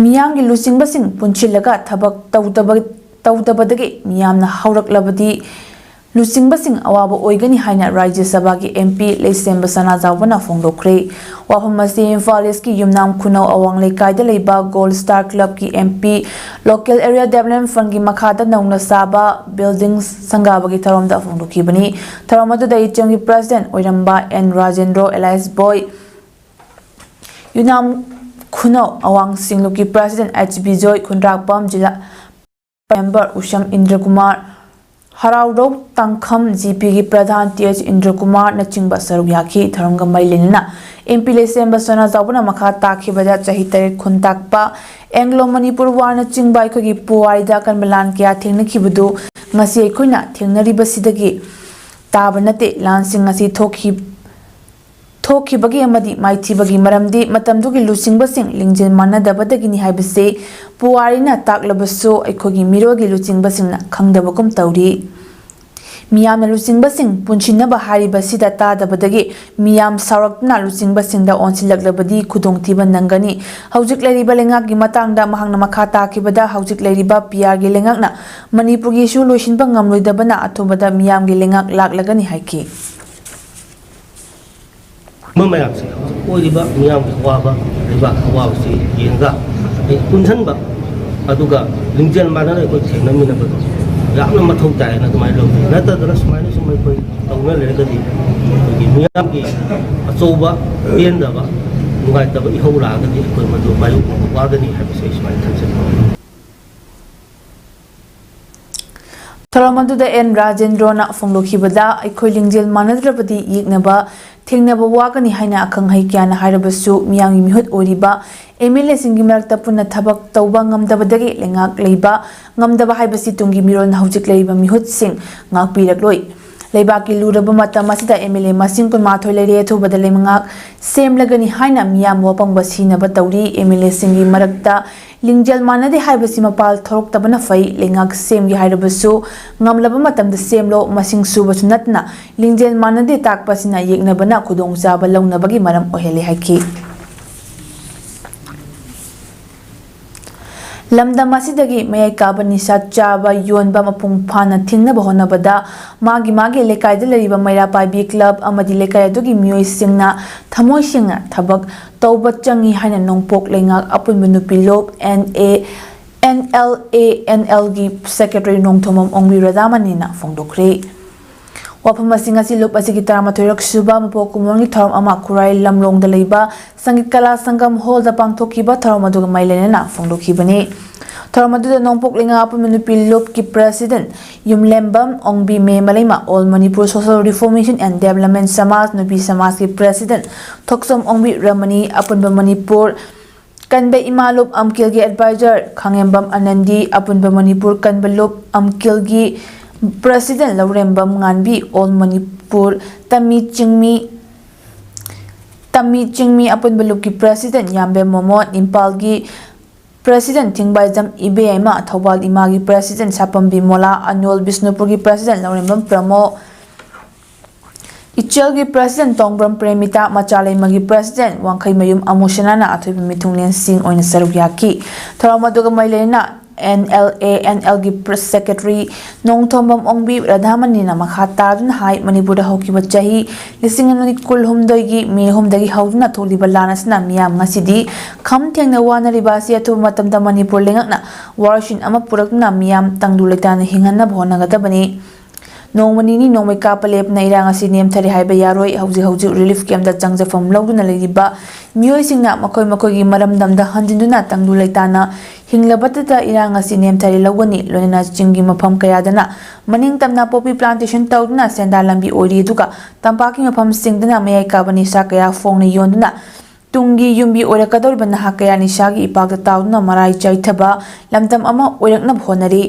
ꯃꯤꯌꯥꯝꯒꯤ ꯂꯨꯆꯤꯡꯕꯁꯤꯡ ꯄꯨꯟꯁꯤꯜꯂꯒ ꯊꯕꯛ ꯇꯧꯗꯕ-, ꯇꯧꯗꯕꯗꯒꯤ ꯃꯤꯌꯥꯝꯅ ꯍꯧꯔꯛꯂꯕꯗꯤ ꯂꯨꯆꯤꯡꯕꯁꯤꯡ ꯑꯋꯥꯕ ꯑꯣꯏꯒꯅꯤ ꯍꯥꯏꯅ ꯔꯥꯖ꯭ꯌ ꯁꯚꯥꯒꯤ MP ꯂꯩꯁꯦꯝꯕ ꯁꯅꯥꯖꯥꯎꯕꯅ ꯐꯣꯡꯗꯣꯛꯈ꯭ꯔꯦ꯫ ꯋꯥꯐꯝ ꯑꯁꯤ ꯏꯝꯐꯥꯜ ꯏꯁꯀꯤ ꯌꯨꯝꯅꯥꯝ ꯈꯨꯅꯧ ꯑꯋꯥꯡ ꯂꯩꯀꯥꯏꯗ ꯂꯩꯕ Gold Star Clubꯀꯤ MP Local Area Development Fundꯀꯤ ꯃꯈꯥꯗ ꯅꯧꯅ ꯁꯥꯕ building ꯁꯪꯒꯥꯕꯒꯤ ꯊꯧꯔꯝꯗ ꯐꯣꯡꯗꯣꯛꯈꯤꯕꯅꯤ꯫ ꯊꯧꯔꯝ ꯑꯗꯨꯗ ꯏꯆꯦꯜꯒꯤ president ꯑꯣꯏꯔꯝꯕ N ꯔꯥꯖꯦꯟꯗ꯭ꯔꯣ, alias ꯕꯣꯏ, ꯌꯨꯝꯅꯥꯝ ꯈꯨꯅꯧ ꯑꯋꯥꯡ ꯁꯤꯡꯂꯨꯞꯀꯤ president H ꯕꯤꯖꯣꯏ, ꯈꯨꯟꯗ꯭ꯔꯥꯛꯄꯝ ꯖꯤꯂꯥ member ꯎꯁꯝ ꯏꯟꯗ꯭ꯔꯀꯨꯃꯥꯔ, ꯍꯔꯥꯎꯔꯧ ꯇꯥꯡꯈꯝ, ꯖꯤ ꯄꯤꯒꯤ ꯄ꯭ꯔꯙꯥꯟ ꯇꯤ ꯑꯦꯆ ꯏꯟꯗ꯭ꯔꯀꯨꯃꯥꯔꯅꯆꯤꯡꯕ ꯁꯔꯨꯛ ꯌꯥꯈꯤ꯫ ꯊꯧꯔꯝꯒ ꯃꯔꯤ ꯂꯩꯅꯅ ꯑꯦꯝ ꯄꯤ ꯂꯩꯁꯦꯝꯕ ꯁꯣꯅꯥ ꯆꯥꯎꯕꯅ ꯃꯈꯥ ꯇꯥꯈꯤꯕꯗ, ꯆꯍꯤ ꯇꯔꯦꯠ ꯈꯨꯟꯇꯥꯛꯄ ꯑꯦꯡꯒ꯭ꯂꯣ ꯃꯅꯤꯄꯨꯔ ꯋꯥꯔꯅꯆꯤꯡꯕ ꯑꯩꯈꯣꯏꯒꯤ ꯄꯨꯋꯥꯔꯤꯗ ꯑꯀꯟꯕ ꯂꯥꯟ ꯀꯌꯥ ꯊꯦꯡꯅꯈꯤꯕꯗꯨ ꯉꯁꯤ ꯑꯩꯈꯣꯏꯅ ꯊꯦꯡꯅꯔꯤꯕꯁꯤꯗꯒꯤ ꯇꯥꯕ ꯅꯠꯇꯦ꯫ ꯂꯥꯟꯁꯤꯡ ꯑꯁꯤ ꯊꯣꯛꯈꯤ ꯊꯣꯛꯈꯤꯕꯒꯤ ꯑꯃꯗꯤ ꯃꯥꯏꯊꯤꯕꯒꯤ ꯃꯔꯝꯗꯤ ꯃꯇꯝꯗꯨꯒꯤ ꯂꯨꯆꯤꯡꯕꯁꯤꯡ ꯂꯤꯡꯖꯦꯜ ꯃꯥꯟꯅꯗꯕꯗꯒꯤꯅꯤ ꯍꯥꯏꯕꯁꯤ ꯄꯨꯋꯥꯔꯤꯅ ꯇꯥꯛꯂꯕꯁꯨ, ꯑꯩꯈꯣꯏꯒꯤ ꯃꯤꯔꯣꯜꯒꯤ ꯂꯨꯆꯤꯡꯕꯁꯤꯡꯅ ꯈꯪꯗꯕꯒꯨꯝ ꯇꯧꯔꯤ꯫ ꯃꯤꯌꯥꯝꯅ ꯂꯨꯆꯤꯡꯕꯁꯤꯡ ꯄꯨꯟꯁꯤꯟꯅꯕ ꯍꯥꯏꯔꯤꯕꯁꯤꯗ ꯇꯥꯗꯕꯗꯒꯤ ꯃꯤꯌꯥꯝ ꯁꯥꯎꯔꯛꯇꯨꯅ ꯂꯨꯆꯤꯡꯕꯁꯤꯡꯗ ꯑꯣꯟꯁꯤꯜꯂꯛꯂꯕꯗꯤ ꯈꯨꯗꯣꯡꯊꯤꯕ ꯅꯪꯒꯅꯤ꯫ ꯍꯧꯖꯤꯛ ꯂꯩꯔꯤꯕ ꯂꯩꯉꯥꯛꯀꯤ ꯃꯇꯥꯡꯗ ꯃꯍꯥꯛꯅ ꯃꯈꯥ ꯇꯥꯈꯤꯕꯗ, ꯍꯧꯖꯤꯛ ꯂꯩꯔꯤꯕ ꯄꯤ ꯑꯥꯔꯒꯤ ꯂꯩꯉꯥꯛꯅ ꯃꯅꯤꯄꯨꯔꯒꯤ ꯏꯁꯨ ꯂꯣꯏꯁꯤꯟꯕ ꯉꯝꯂꯣꯏꯗꯕꯅ ꯑꯊꯨꯕꯗ ꯃꯤꯌꯥꯝꯒꯤ ꯂꯩꯉꯥꯛ ꯂꯥꯛꯂꯒꯅꯤ ꯍꯥꯏꯈꯤ꯫ ꯃꯌꯥꯝꯁꯦ, ꯍꯧꯖꯤꯛ ꯑꯣꯏꯔꯤꯕ ꯃꯤꯌꯥꯝꯒꯤ ꯑꯋꯥꯕ, ꯂꯩꯕꯥꯛꯀꯤ ꯑꯋꯥꯕꯁꯤ ꯌꯦꯡꯉꯒ ꯑꯩ ꯄꯨꯟꯁꯤꯟꯕ, ꯑꯗꯨꯒ ꯂꯤꯡꯖꯦꯜ ꯃꯥꯟꯅꯅ ꯑꯩꯈꯣꯏ ꯊꯦꯡꯅꯃꯤꯟꯅꯕꯗꯣ ꯌꯥꯝꯅ ꯃꯊꯧ ꯇꯥꯏꯅ ꯑꯗꯨꯃꯥꯏꯅ ꯂꯧꯖꯩ꯫ ꯅꯠꯇꯗꯅ ꯁꯨꯃꯥꯏꯅ ꯁꯨꯝ ꯑꯩꯈꯣꯏ ꯇꯧꯅ ꯂꯩꯔꯒꯗꯤ ꯑꯩꯈꯣꯏꯒꯤ ꯃꯤꯌꯥꯝꯒꯤ ꯑꯆꯧꯕ ꯄꯦꯟꯗꯕ, ꯅꯨꯡꯉꯥꯏꯇꯕ ꯏꯍꯧ ꯂꯥꯛꯑꯒꯗꯤ ꯑꯩꯈꯣꯏ ꯃꯗꯨ ꯃꯥꯌꯣꯛꯅꯕ ꯋꯥꯒꯅꯤ ꯍꯥꯏꯕꯁꯦ ꯑꯩ ꯁꯨꯃꯥꯏꯅ ꯊꯝꯖꯅꯤꯡꯉꯤ꯫ ꯊꯧꯔꯝ ꯑꯗꯨꯗ ꯑꯦꯟ ꯔꯥꯖꯦꯟꯗ꯭ꯔꯣꯅ ꯐꯣꯡꯗꯣꯛꯈꯤꯕꯗ, ꯑꯩꯈꯣꯏ ꯂꯤꯡꯖꯦꯜ ꯃꯥꯟꯅꯗ꯭ꯔꯕꯗꯤ ꯌꯦꯛꯅꯕ ꯊꯦꯡꯅꯕ ꯋꯥꯒꯅꯤ ꯍꯥꯏꯅ ꯑꯈꯪ ꯑꯍꯩ ꯀꯌꯥꯅ ꯍꯥꯏꯔꯕꯁꯨ, ꯃꯤꯌꯥꯝꯒꯤ ꯃꯤꯍꯨꯠ ꯑꯣꯏꯔꯤꯕ ꯑꯦꯝ ꯑꯦꯜ ꯑꯦꯁꯤꯡꯒꯤ ꯃꯔꯛꯇ ꯄꯨꯟꯅ ꯊꯕꯛ ꯇꯧꯕ ꯉꯝꯗꯕꯗꯒꯤ ꯂꯩꯉꯥꯛ ꯂꯩꯕ ꯉꯝꯗꯕ ꯍꯥꯏꯕꯁꯤ ꯇꯨꯡꯒꯤ ꯃꯤꯔꯣꯜꯅ ꯍꯧꯖꯤꯛ ꯂꯩꯔꯤꯕ ꯃꯤꯍꯨꯠꯁꯤꯡ ꯉꯥꯛꯄꯤꯔꯛꯂꯣꯏ꯫ ꯂꯩꯕꯥꯛꯀꯤ ꯂꯨꯔꯕ ꯃꯇꯝ ꯑꯁꯤꯗ ꯑꯦꯝ ꯑꯦꯜ ꯑꯦ ꯃꯁꯤꯡ ꯀꯨꯟꯃꯥꯊꯣꯏ ꯂꯩꯔꯦ, ꯑꯊꯨꯕꯗ ꯂꯩꯉꯥꯛ ꯁꯦꯝꯂꯒꯅꯤ ꯍꯥꯏꯅ ꯃꯤꯌꯥꯝ ꯋꯥꯐꯪꯕ ꯁꯤꯅꯕ ꯇꯧꯔꯤ꯫ ꯑꯦꯝ ꯑꯦꯜ ꯑꯦꯁꯤꯡꯒꯤ ꯃꯔꯛꯇ ꯂꯤꯡꯖꯦꯜ ꯃꯥꯟꯅꯗꯦ ꯍꯥꯏꯕꯁꯤ ꯃꯄꯥꯜ ꯊꯣꯔꯛꯇꯕꯅ ꯐꯩ꯫ ꯂꯩꯉꯥꯛ ꯁꯦꯝꯒꯦ ꯍꯥꯏꯔꯕꯁꯨ ꯉꯝꯂꯕ ꯃꯇꯝꯗ ꯁꯦꯝꯂꯣ꯫ ꯃꯁꯤꯡ ꯁꯨꯕꯁꯨ ꯅꯠꯇꯅ ꯂꯤꯡꯖꯦꯜ ꯃꯥꯟꯅꯗꯦ ꯇꯥꯛꯄ ꯑꯁꯤꯅ ꯌꯦꯛꯅꯕꯅ ꯈꯨꯗꯣꯡꯆꯥꯕ ꯂꯧꯅꯕꯒꯤ ꯃꯔꯝ ꯑꯣꯏꯍꯜꯂꯤ ꯍꯥꯏꯈꯤ꯫ ꯂꯝꯗꯝ ꯑꯁꯤꯗꯒꯤ ꯃꯌꯥꯏ ꯀꯥꯕ ꯅꯤꯁꯥ ꯆꯥꯕ ꯌꯣꯟꯕ ꯃꯄꯨꯡ ꯐꯥꯅ ꯊꯤꯡꯅꯕ ꯍꯣꯠꯅꯕꯗ ꯃꯥꯒꯤ ꯃꯥꯒꯤ ꯂꯩꯀꯥꯏꯗ ꯂꯩꯔꯤꯕ ꯃꯩꯔꯥ ꯄꯥꯏꯕꯤ ꯀ꯭ꯂꯕ ꯑꯃꯗꯤ ꯂꯩꯀꯥꯏ ꯑꯗꯨꯒꯤ ꯃꯤꯑꯣꯏꯁꯤꯡꯅ ꯊꯃꯣꯏ ꯁꯦꯡꯅ ꯊꯕꯛ ꯇꯧꯕ ꯆꯪꯏ ꯍꯥꯏꯅ ꯅꯣꯡꯄꯣꯛ ꯂꯩꯉꯥꯛ ꯑꯄꯨꯟꯕ ꯅꯨꯄꯤ ꯂꯨꯞ, N A, N L A N ꯑꯦꯜꯒꯤ ꯁꯦꯀ꯭ꯔꯦꯇꯔꯤ ꯅꯣꯡꯊꯣꯝꯕꯝ ꯑꯣꯡꯕꯤ ꯔꯥꯙꯥꯃꯅꯤꯅ ꯐꯣꯡꯗꯣꯛꯈ꯭ꯔꯦ꯫ ꯋꯥꯐꯝ ꯑꯁꯤ ꯉꯁꯤ ꯂꯨꯞ ꯑꯁꯤꯒꯤ ꯇꯔꯥꯃꯥꯊꯣꯏꯔꯛ ꯁꯨꯕ ꯃꯄꯣꯛ ꯀꯨꯝꯑꯣꯟꯒꯤ ꯊꯧꯔꯝ ꯑꯃ ꯈꯨꯔꯥꯏ ꯂꯝꯂꯣꯡꯗ ꯂꯩꯕ ꯁꯪꯒꯤꯠ ꯀꯂꯥ ꯁꯪꯒꯝ ꯍꯣꯜꯗ ꯄꯥꯡꯊꯣꯛꯈꯤꯕ ꯊꯧꯔꯝ ꯑꯗꯨꯒ ꯃꯔꯤ ꯂꯩꯅꯅ ꯐꯣꯡꯗꯣꯛꯈꯤꯕꯅꯤ꯫ ꯊꯧꯔꯝ ꯑꯗꯨꯗ ꯅꯣꯡꯄꯣꯛ ꯂꯩꯉꯥꯛ ꯑꯄꯨꯟꯕ ꯅꯨꯄꯤ ꯂꯨꯞꯀꯤ ꯄ꯭ꯔꯦꯁꯤꯗꯦꯟ ꯌꯨꯝꯂꯦꯝꯕꯝ ꯑꯣꯡꯕꯤ ꯃꯦ ꯃꯂꯩꯃ, all Manipur social reformation and development Samaj ꯅꯨꯄꯤ ꯁꯃꯥꯖꯀꯤ ꯄ꯭ꯔꯦꯁꯤꯗꯦꯟ ꯊꯣꯛꯆꯣꯝ ꯑꯣꯡꯕꯤ ꯔꯃꯅꯤ, ꯑꯄꯨꯟꯕ ꯃꯅꯤꯄꯨꯔ ꯀꯟꯕ ꯏꯃꯥ ꯂꯨꯞ ꯑꯝꯀꯤꯜꯒꯤ ꯑꯦꯗꯚꯥꯏꯖꯔ ꯈꯥꯉꯦꯝꯕꯝ ꯑꯅꯟꯗꯤ, ꯑꯄꯨꯟꯕ ꯃꯅꯤꯄꯨꯔ ꯀꯟꯕ ꯂꯨꯞ ꯑꯝꯀꯤꯜꯒꯤ ꯄ꯭ꯔꯦꯁꯤꯗꯦꯟ ꯂꯧꯔꯦꯝꯕꯝ ꯉꯥꯟꯕꯤ, ꯑꯣꯜ ꯃꯅꯤꯄꯨꯔ ꯇꯝꯃꯤ ꯆꯤꯡꯃꯤ ꯇꯝꯃꯤ ꯆꯤꯡꯃꯤ ꯑꯄꯨꯟꯕ ꯂꯨꯞꯀꯤ ꯄ꯭ꯔꯦꯁꯤꯗꯦꯟ ꯌꯥꯝꯕꯦꯝ ꯃꯣꯃꯣꯟ, ꯏꯝꯐꯥꯜꯒꯤ ꯄ꯭ꯔꯦꯁꯤꯗꯦꯟ ꯊꯤꯡꯕꯥꯏꯖꯝ ꯏꯕꯦꯝꯃ, ꯊꯧꯕꯥꯜ ꯏꯃꯥꯒꯤ ꯄ꯭ꯔꯦꯁꯤꯗꯦꯟ ꯁꯥꯄꯝꯕꯤ ꯃꯣꯂꯥ, ꯑꯅꯣꯜ ꯕꯤꯁꯅꯨꯄꯨꯔꯒꯤ ꯄ꯭ꯔꯦꯁꯤꯗꯦꯟ ꯂꯧꯔꯦꯝꯕꯝ ꯄ꯭ꯔꯃꯣ, ꯏꯆꯦꯜꯒꯤ ꯄ꯭ꯔꯦꯁꯤꯗꯦꯟ ꯇꯣꯡꯕ꯭ꯔꯝ ꯄ꯭ꯔꯦꯃꯤꯇꯥ, ꯃꯆꯥꯂꯩꯃꯒꯤ ꯄ꯭ꯔꯦꯁꯤꯗꯦꯟ ꯋꯥꯡꯈꯩꯃꯌꯨꯝ ꯑꯃꯨꯁꯅꯥꯅ ꯑꯊꯣꯏꯕ ꯃꯤꯊꯨꯡꯂꯦꯟꯁꯤꯡ ꯑꯣꯏꯅ ꯁꯔꯨꯛ ꯌꯥꯈꯤ꯫ ꯊꯧꯔꯝ ꯑꯗꯨꯒ ꯃꯔꯤ ꯂꯩꯅꯅ ꯑꯦꯟ ꯑꯦꯜ ꯑꯦ ꯑꯦꯟ ꯑꯦꯜꯒꯤ ꯄ꯭ꯔꯦꯁ ꯁꯦꯀ꯭ꯔꯦꯇꯔꯤ ꯅꯣꯡꯊꯣꯝꯕꯝ ꯑꯣꯡꯕꯤ ꯔꯥꯙꯥꯃꯅꯤꯅ ꯃꯈꯥ ꯇꯥꯗꯨꯅ ꯍꯥꯏ, ꯃꯅꯤꯄꯨꯔꯗ ꯍꯧꯈꯤꯕ ꯆꯍꯤ ꯂꯤꯁꯤꯡ ꯑꯅꯤ ꯀꯨꯟꯍꯨꯝꯗꯣꯏꯒꯤ ꯃꯦ ꯑꯍꯨꯝꯗꯒꯤ ꯍꯧꯗꯨꯅ ꯊꯣꯛꯂꯤꯕ ꯂꯥꯟ ꯑꯁꯤꯅ ꯃꯤꯌꯥꯝ ꯉꯁꯤꯗꯤ ꯈꯝ ꯊꯦꯡꯅ ꯋꯥꯅꯔꯤꯕ ꯑꯁꯤ ꯑꯊꯨꯕ ꯃꯇꯝꯗ ꯃꯅꯤꯄꯨꯔ ꯂꯩꯉꯥꯛꯅ ꯋꯥꯔꯣꯏꯁꯤꯟ ꯑꯃ ꯄꯨꯔꯛꯇꯨꯅ ꯃꯤꯌꯥꯝ ꯇꯪꯗꯨ ꯂꯩꯇꯥꯅ ꯍꯤꯡꯍꯟꯅꯕ ꯍꯣꯠꯅꯒꯗꯕꯅꯤ꯫ ꯅꯣꯡꯃ ꯅꯤꯅꯤ ꯅꯣꯡꯃꯩ ꯀꯥꯞꯄ ꯂꯦꯞꯅ ꯏꯔꯥꯡ ꯑꯁꯤ ꯅꯦꯝꯊꯔꯦ ꯍꯥꯏꯕ ꯌꯥꯔꯣꯏ꯫ ꯍꯧꯖꯤꯛ ꯍꯧꯖꯤꯛ ꯔꯤꯂꯤꯐ ꯀꯦꯝꯞꯇ ꯆꯪꯖꯐꯝ ꯂꯧꯗꯨꯅ ꯂꯩꯔꯤꯕ ꯃꯤꯑꯣꯏꯁꯤꯡꯅ ꯃꯈꯣꯏ ꯃꯈꯣꯏꯒꯤ ꯃꯔꯝꯗꯝꯗ ꯍꯟꯖꯤꯟꯗꯨꯅ ꯇꯪꯗꯨ ꯂꯩꯇꯥꯅ ꯍꯤꯡꯂꯕꯇꯗ ꯏꯔꯥꯡ ꯑꯁꯤ ꯅꯦꯝꯊꯔꯦ ꯂꯧꯒꯅꯤ꯫ ꯂꯣꯏꯅꯅ ꯆꯤꯡꯒꯤ ꯃꯐꯝ ꯀꯌꯥꯗꯅ ꯃꯅꯤꯡ ꯇꯝꯅ ꯄꯣꯄꯤ ꯄ꯭ꯂꯥꯟꯇꯦꯁꯟ ꯇꯧꯗꯨꯅ ꯁꯦꯟꯗꯥꯟ ꯂꯝꯕꯤ ꯑꯣꯏꯔꯤ, ꯑꯗꯨꯒ ꯇꯝꯄꯥꯛꯀꯤ ꯃꯐꯝꯁꯤꯡꯗꯅ ꯃꯌꯥꯏ ꯀꯥꯕ ꯅꯤꯁꯥ ꯀꯌꯥ ꯐꯣꯡꯅ ꯌꯣꯟꯗꯨꯅ ꯇꯨꯡꯒꯤ ꯌꯨꯝꯕꯤ ꯑꯣꯏꯔꯛꯀꯗꯧꯔꯤꯕ ꯅꯍꯥ ꯀꯌꯥ ꯅꯤꯁꯥꯒꯤ ꯏꯄꯥꯛꯇ ꯇꯥꯎꯗꯨꯅ ꯃꯔꯥꯏ ꯆꯥꯏꯊꯕ ꯂꯝꯗꯝ ꯑꯃ ꯑꯣꯏꯔꯛꯅꯕ ꯍꯣꯠꯅꯔꯤ꯫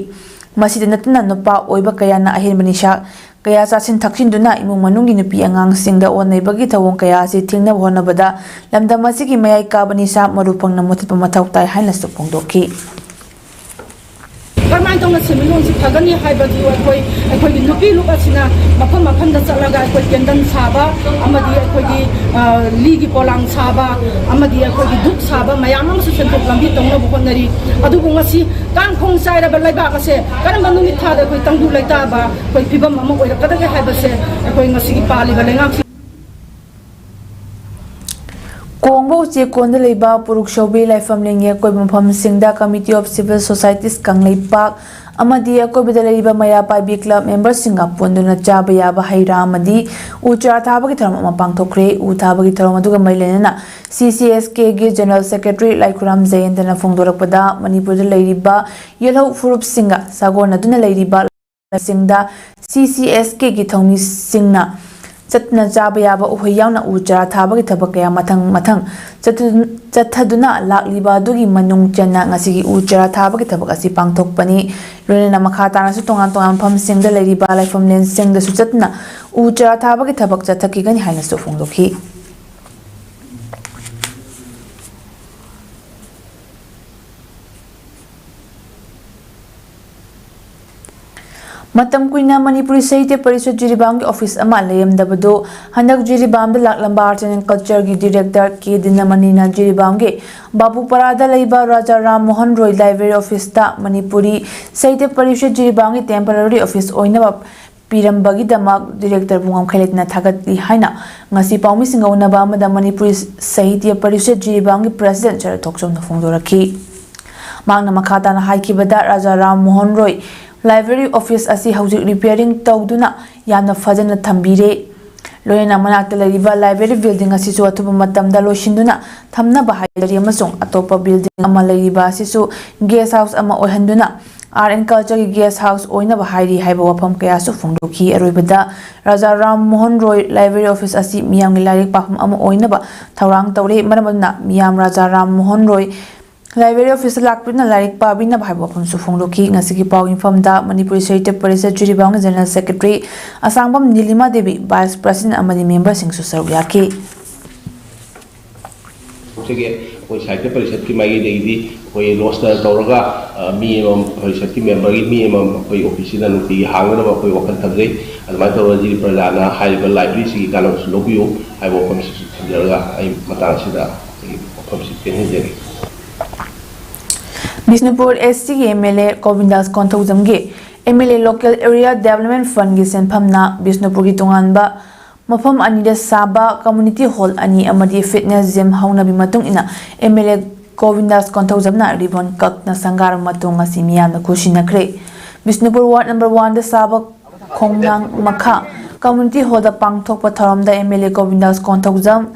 ꯃꯁꯤꯗ ꯅꯠꯇꯅ ꯅꯨꯄꯥ ꯑꯣꯏꯕ ꯀꯌꯥꯅ ꯑꯍꯦꯟꯕ ꯅꯤꯁꯥ ꯀꯌꯥ ꯆꯥꯁꯤꯟ ꯊꯛꯆꯤꯟꯗꯨꯅ ꯏꯃꯨꯡ ꯃꯅꯨꯡꯒꯤ ꯅꯨꯄꯤ ꯑꯉꯥꯡꯁꯤꯡꯗ ꯑꯣꯟꯅꯩꯕꯒꯤ ꯊꯧꯑꯣꯡ ꯀꯌꯥ ꯑꯁꯤ ꯊꯤꯡꯅꯕ ꯍꯣꯠꯅꯕꯗ ꯂꯝꯗꯝ ꯑꯁꯤꯒꯤ ꯃꯌꯥꯏ ꯀꯥꯕ ꯅꯤꯁꯥ ꯃꯔꯨ ꯐꯪꯅ ꯃꯨꯊꯠꯄ ꯃꯊꯧ ꯇꯥꯏ ꯍꯥꯏꯅꯁꯨ ꯐꯣꯡꯗꯣꯛꯈꯤ꯫ ꯀꯔꯝꯍꯥꯏꯅ ꯇꯧꯅ ꯁꯦꯟꯃꯤꯠꯂꯣꯟꯁꯤ ꯐꯒꯅꯤ ꯍꯥꯏꯕꯗꯨ ꯑꯩꯈꯣꯏ, ꯑꯩꯈꯣꯏꯒꯤ ꯅꯨꯄꯤ ꯂꯨꯞ ꯑꯁꯤꯅ ꯃꯐꯝ ꯃꯐꯝꯗ ꯆꯠꯂꯒ ꯑꯩꯈꯣꯏ ꯀꯦꯟꯗꯜ ꯁꯥꯕ ꯑꯃꯗꯤ ꯑꯩꯈꯣꯏꯒꯤ, ꯑ, ꯂꯤꯒꯤ ꯄꯣꯂꯥꯡ ꯁꯥꯕ ꯑꯃꯗꯤ ꯑꯩꯈꯣꯏꯒꯤ ꯙꯨꯞ ꯁꯥꯕ ꯃꯌꯥꯝ ꯑꯃꯁꯨ ꯁꯦꯟꯊꯣꯛ ꯂꯝꯕꯤ ꯇꯧꯅꯕ ꯍꯣꯠꯅꯔꯤ꯫ ꯑꯗꯨꯕꯨ ꯉꯁꯤ ꯀꯥꯡꯈꯣꯡ ꯆꯥꯏꯔꯕ ꯂꯩꯕꯥꯛ ꯑꯁꯦ ꯀꯔꯝꯕ ꯅꯨꯃꯤꯠ ꯊꯥꯗ ꯑꯩꯈꯣꯏ ꯇꯪꯗꯨ ꯂꯩꯇꯥꯕ ꯑꯩꯈꯣꯏ ꯐꯤꯕꯝ ꯑꯃ ꯑꯣꯏꯔꯛꯀꯗꯒꯦ ꯍꯥꯏꯕꯁꯦ ꯑꯩꯈꯣꯏ ꯉꯁꯤꯒꯤ ꯄꯥꯜꯂꯤꯕ ꯂꯩꯉꯥꯛꯁꯤ ꯀꯣꯡ ꯀꯥꯡꯕꯧ ꯆꯦꯛꯀꯣꯟꯗ ꯂꯩꯕ ꯄꯨꯔꯨꯛ ꯁꯧꯕꯤ ꯂꯥꯏꯐꯝꯂꯦꯟꯒꯤ ꯑꯀꯣꯏꯕ ꯃꯐꯝꯁꯤꯡꯗ Committee of Civil Societies Kangleipak ꯑꯃꯗꯤ ꯑꯀꯣꯏꯕꯗ ꯂꯩꯔꯤꯕ ꯃꯩꯔꯥ ꯄꯥꯏꯕꯤ club memberꯁꯤꯡꯒ ꯄꯨꯟꯗꯨꯅ ꯆꯥꯕ ꯌꯥꯕ ꯍꯩ ꯔꯥ ꯑꯃꯗꯤ ꯎ ꯆꯥꯔꯥ ꯊꯥꯕꯒꯤ ꯊꯧꯔꯝ ꯑꯃ ꯄꯥꯡꯊꯣꯛꯈ꯭ꯔꯦ꯫ ꯎ ꯊꯥꯕꯒꯤ ꯊꯧꯔꯝ ꯑꯗꯨꯒ ꯃꯔꯤ ꯂꯩꯅꯅ C C S Kꯒꯤ General Secretary ꯂꯥꯏꯈꯨꯔꯥꯝ ꯖꯌꯦꯟꯇꯅ ꯐꯣꯡꯗꯣꯔꯛꯄꯗ, ꯃꯅꯤꯄꯨꯔꯗ ꯂꯩꯔꯤꯕ ꯌꯦꯜꯍꯧ ꯐꯨꯔꯨꯞꯁꯤꯡꯒ ꯁꯥꯒꯣꯟꯅꯗꯨꯅ ꯂꯩꯔꯤꯕ ꯁꯤꯡꯗ C C S Kꯒꯤ ꯊꯧꯃꯤꯁꯤꯡꯅ ꯆꯠꯇꯨꯅ ꯆꯥꯕ ꯌꯥꯕ ꯎꯍꯩ ꯌꯥꯎꯅ ꯎ ꯆꯥꯔꯥ ꯊꯥꯕꯒꯤ ꯊꯕꯛ ꯀꯌꯥ ꯃꯊꯪ ꯃꯊꯪ ꯆꯠꯊ-, ꯆꯠꯊꯗꯨꯅ ꯂꯥꯛꯂꯤꯕ ꯑꯗꯨꯒꯤ ꯃꯅꯨꯡ ꯆꯟꯅ ꯉꯁꯤꯒꯤ ꯎ ꯆꯥꯔꯥ ꯊꯥꯕꯒꯤ ꯊꯕꯛ ꯑꯁꯤ ꯄꯥꯡꯊꯣꯛꯄꯅꯤ꯫ ꯂꯣꯏꯅꯅ ꯃꯈꯥ ꯇꯥꯅꯁꯨ ꯇꯣꯉꯥꯟ ꯇꯣꯉꯥꯟꯕ ꯃꯐꯝꯁꯤꯡꯗ ꯂꯩꯔꯤꯕ ꯂꯥꯏꯐꯝꯂꯦꯟꯁꯤꯡꯗꯁꯨ ꯆꯠꯇꯨꯅ ꯎ ꯆꯥꯔꯥ ꯊꯥꯕꯒꯤ ꯊꯕꯛ ꯆꯠꯊꯈꯤꯒꯅꯤ ꯍꯥꯏꯅꯁꯨ ꯐꯣꯡꯗꯣꯛꯈꯤ꯫ ꯃꯇꯝ ꯀꯨꯏꯅ ꯃꯅꯤꯄꯨꯔꯤ ꯁꯥꯍꯤꯇ꯭ꯌ ꯄꯔꯤꯁꯠ ꯖꯤꯔꯤꯕꯥꯝꯒꯤ office ꯑꯃ ꯂꯩꯔꯝꯗꯕꯗꯨ ꯍꯟꯗꯛ ꯖꯤꯔꯤꯕꯥꯝꯗ ꯂꯥꯛꯂꯝꯕ Arts and Cultureꯒꯤ Director ꯀꯦ ꯗꯤꯅꯃꯅꯤꯅ ꯖꯤꯔꯤꯕꯥꯝꯒꯤ ꯕꯥꯕꯨꯄꯥꯔꯥꯗ ꯂꯩꯕ ꯔꯥꯖꯥ ꯔꯥꯝ ꯃꯣꯍꯟ ꯔꯣꯏ library officeꯇ ꯃꯅꯤꯄꯨꯔꯤ ꯁꯥꯍꯤꯇ꯭ꯌ ꯄꯔꯤꯁꯠ ꯖꯤꯔꯤꯕꯥꯝꯒꯤ temporary office ꯑꯣꯏꯅꯕ ꯄꯤꯔꯝꯕꯒꯤꯗꯃꯛ Directorꯕꯨ ꯉꯝꯈꯩ ꯂꯩꯇꯅ ꯊꯥꯒꯠꯂꯤ ꯍꯥꯏꯅ ꯉꯁꯤ ꯄꯥꯎꯃꯤꯁꯤꯡꯒ ꯎꯅꯕ ꯑꯃꯗ ꯃꯅꯤꯄꯨꯔꯤ ꯁꯥꯍꯤꯇ꯭ꯌ ꯄꯔꯤꯁꯠ ꯖꯤꯔꯤꯕꯥꯝꯒꯤ President ꯁꯔꯠ ꯊꯣꯛꯆꯣꯝꯅ ꯐꯣꯡꯗꯣꯔꯛꯈꯤ꯫ ꯃꯍꯥꯛꯅ ꯃꯈꯥ ꯇꯥꯅ ꯍꯥꯏꯈꯤꯕꯗ, ꯔꯥꯖꯥ ꯔꯥꯝ ꯃꯣꯍꯟ ꯔꯣꯏ library office ꯑꯁꯤ ꯍꯧꯖꯤꯛ repairing ꯇꯧꯗꯨꯅ ꯌꯥꯝꯅ ꯐꯖꯅ ꯊꯝꯕꯤꯔꯦ꯫ ꯂꯣꯏꯅꯅ ꯃꯅꯥꯛꯇ ꯂꯩꯔꯤꯕ library building ꯑꯁꯤꯁꯨ ꯑꯊꯨꯕ ꯃꯇꯝꯗ ꯂꯣꯏꯁꯤꯟꯗꯨꯅ ꯊꯝꯅꯕ ꯍꯥꯏꯖꯔꯤ ꯑꯃꯁꯨꯡ ꯑꯇꯣꯞꯄ building ꯑꯃ ꯂꯩꯔꯤꯕ ꯑꯁꯤꯁꯨ guest house ꯑꯃ ꯑꯣꯏꯍꯟꯗꯨꯅ Art and Cultureꯒꯤ guest house ꯑꯣꯏꯅꯕ ꯍꯥꯏꯔꯤ ꯍꯥꯏꯕ ꯋꯥꯐꯝ ꯀꯌꯥꯁꯨ ꯐꯣꯡꯗꯣꯛꯈꯤ꯫ ꯑꯔꯣꯏꯕꯗ, ꯔꯥꯖꯥ ꯔꯥꯝ ꯃꯣꯍꯟ ꯔꯣꯏ library office ꯑꯁꯤ ꯃꯤꯌꯥꯝꯒꯤ ꯂꯥꯏꯔꯤꯛ ꯄꯥꯐꯝ ꯑꯃ ꯑꯣꯏꯅꯕ ꯊꯧꯔꯥꯡ ꯇꯧꯔꯦ꯫ ꯃꯔꯝ ꯑꯗꯨꯅ ꯃꯤꯌꯥꯝ ꯔꯥꯖꯥ ꯔꯥꯝ ꯃꯣꯍꯟ ꯔꯣꯏ library officeꯇ ꯂꯥꯛꯄꯤꯗꯨꯅ ꯂꯥꯏꯔꯤꯛ ꯄꯥꯕꯤꯅꯕ ꯍꯥꯏꯕ ꯋꯥꯐꯝꯁꯨ ꯐꯣꯡꯗꯣꯛꯈꯤ꯫ ꯉꯁꯤꯒꯤ ꯄꯥꯎ ꯌꯨꯝꯐꯝꯗ ꯃꯅꯤꯄꯨꯔꯤ ꯁꯥꯍꯤꯇ꯭ꯌ parishad ꯖꯤꯔꯤꯕꯥꯝꯒꯤ General Secretary ꯑꯁꯥꯡꯕꯝ ꯅꯤꯂꯤꯃꯥ Devi, Vice President ꯑꯃꯗꯤ memberꯁꯤꯡꯁꯨ ꯁꯔꯨꯛ ꯌꯥꯈꯤ꯫ ꯁꯤꯒꯤ ꯑꯩꯈꯣꯏ ꯁꯥꯍꯤꯇ꯭ꯌ ꯄꯔꯤꯁꯠꯀꯤ ꯃꯥꯏꯀꯩꯗꯒꯤꯗꯤ ꯑꯩꯈꯣꯏ roster ꯇꯧꯔꯒ, ꯑ, ꯃꯤ ꯑꯃꯃꯝ, ꯄꯔꯤꯁꯠꯀꯤ memberꯒꯤ ꯃꯤ ꯑꯃꯃꯝ ꯑꯩꯈꯣꯏ officeꯁꯤꯗ ꯅꯨꯡꯇꯤꯒꯤ ꯍꯥꯡꯒꯗꯕ ꯑꯩꯈꯣꯏ ꯋꯥꯈꯜ ꯊꯝꯖꯩ꯫ ꯑꯗꯨꯃꯥꯏꯅ ꯇꯧꯔꯒ ꯖꯤꯔꯤ ꯄ꯭ꯔꯖꯥꯅ ꯍꯥꯏꯔꯤꯕ libraryꯁꯤꯒꯤ ꯀꯥꯟꯅꯕꯁꯨ ꯂꯧꯕꯤꯌꯨ ꯍꯥꯏꯕ ꯋꯥꯐꯝꯁꯤꯁꯨ ꯊꯝꯖꯔꯒ ꯑꯩ ꯃꯇꯥꯡ ꯑꯁꯤꯗ ꯑꯩꯒꯤ ꯋꯥꯐꯝꯁꯤ ꯇꯦꯟꯍꯟꯖꯒꯦ꯫ Bishnupur SCꯒꯤ MLA ꯒꯣꯕꯤꯟꯗꯥꯁ ꯀꯣꯟꯊꯧꯖꯝꯒꯤ MLA Local Area Development Fundꯒꯤ ꯁꯦꯟꯐꯝꯅ ꯕꯤꯁꯅꯨꯄꯨꯔꯒꯤ ꯇꯣꯉꯥꯟꯕ ꯃꯐꯝ ꯑꯅꯤꯗ ꯁꯥꯕ community hall ꯑꯅꯤ ꯑꯃꯗꯤ fitness gym ꯍꯧꯅꯕꯤ ꯃꯇꯨꯡ ꯏꯟꯅ MLA ꯒꯣꯕꯤꯟꯗꯥꯁ ꯀꯣꯟꯊꯧꯖꯝꯅ ribbon ꯀꯛꯅ ꯁꯪꯒꯥꯔꯕ ꯃꯇꯨꯡ ꯉꯁꯤ ꯃꯤꯌꯥꯝꯅ ꯈꯨꯠꯁꯤꯟꯅꯈ꯭ꯔꯦ꯫ ꯕꯤꯁꯅꯨꯄꯨꯔ ward number one ꯗ ꯁꯥꯕ ꯈꯣꯡꯅꯥꯡ ꯃꯈꯥ community hall ꯗ ꯄꯥꯡꯊꯣꯛꯄ ꯊꯧꯔꯝꯗ MLA ꯒꯣꯕꯤꯟꯗꯥꯁ ꯀꯣꯟꯊꯧꯖꯝ,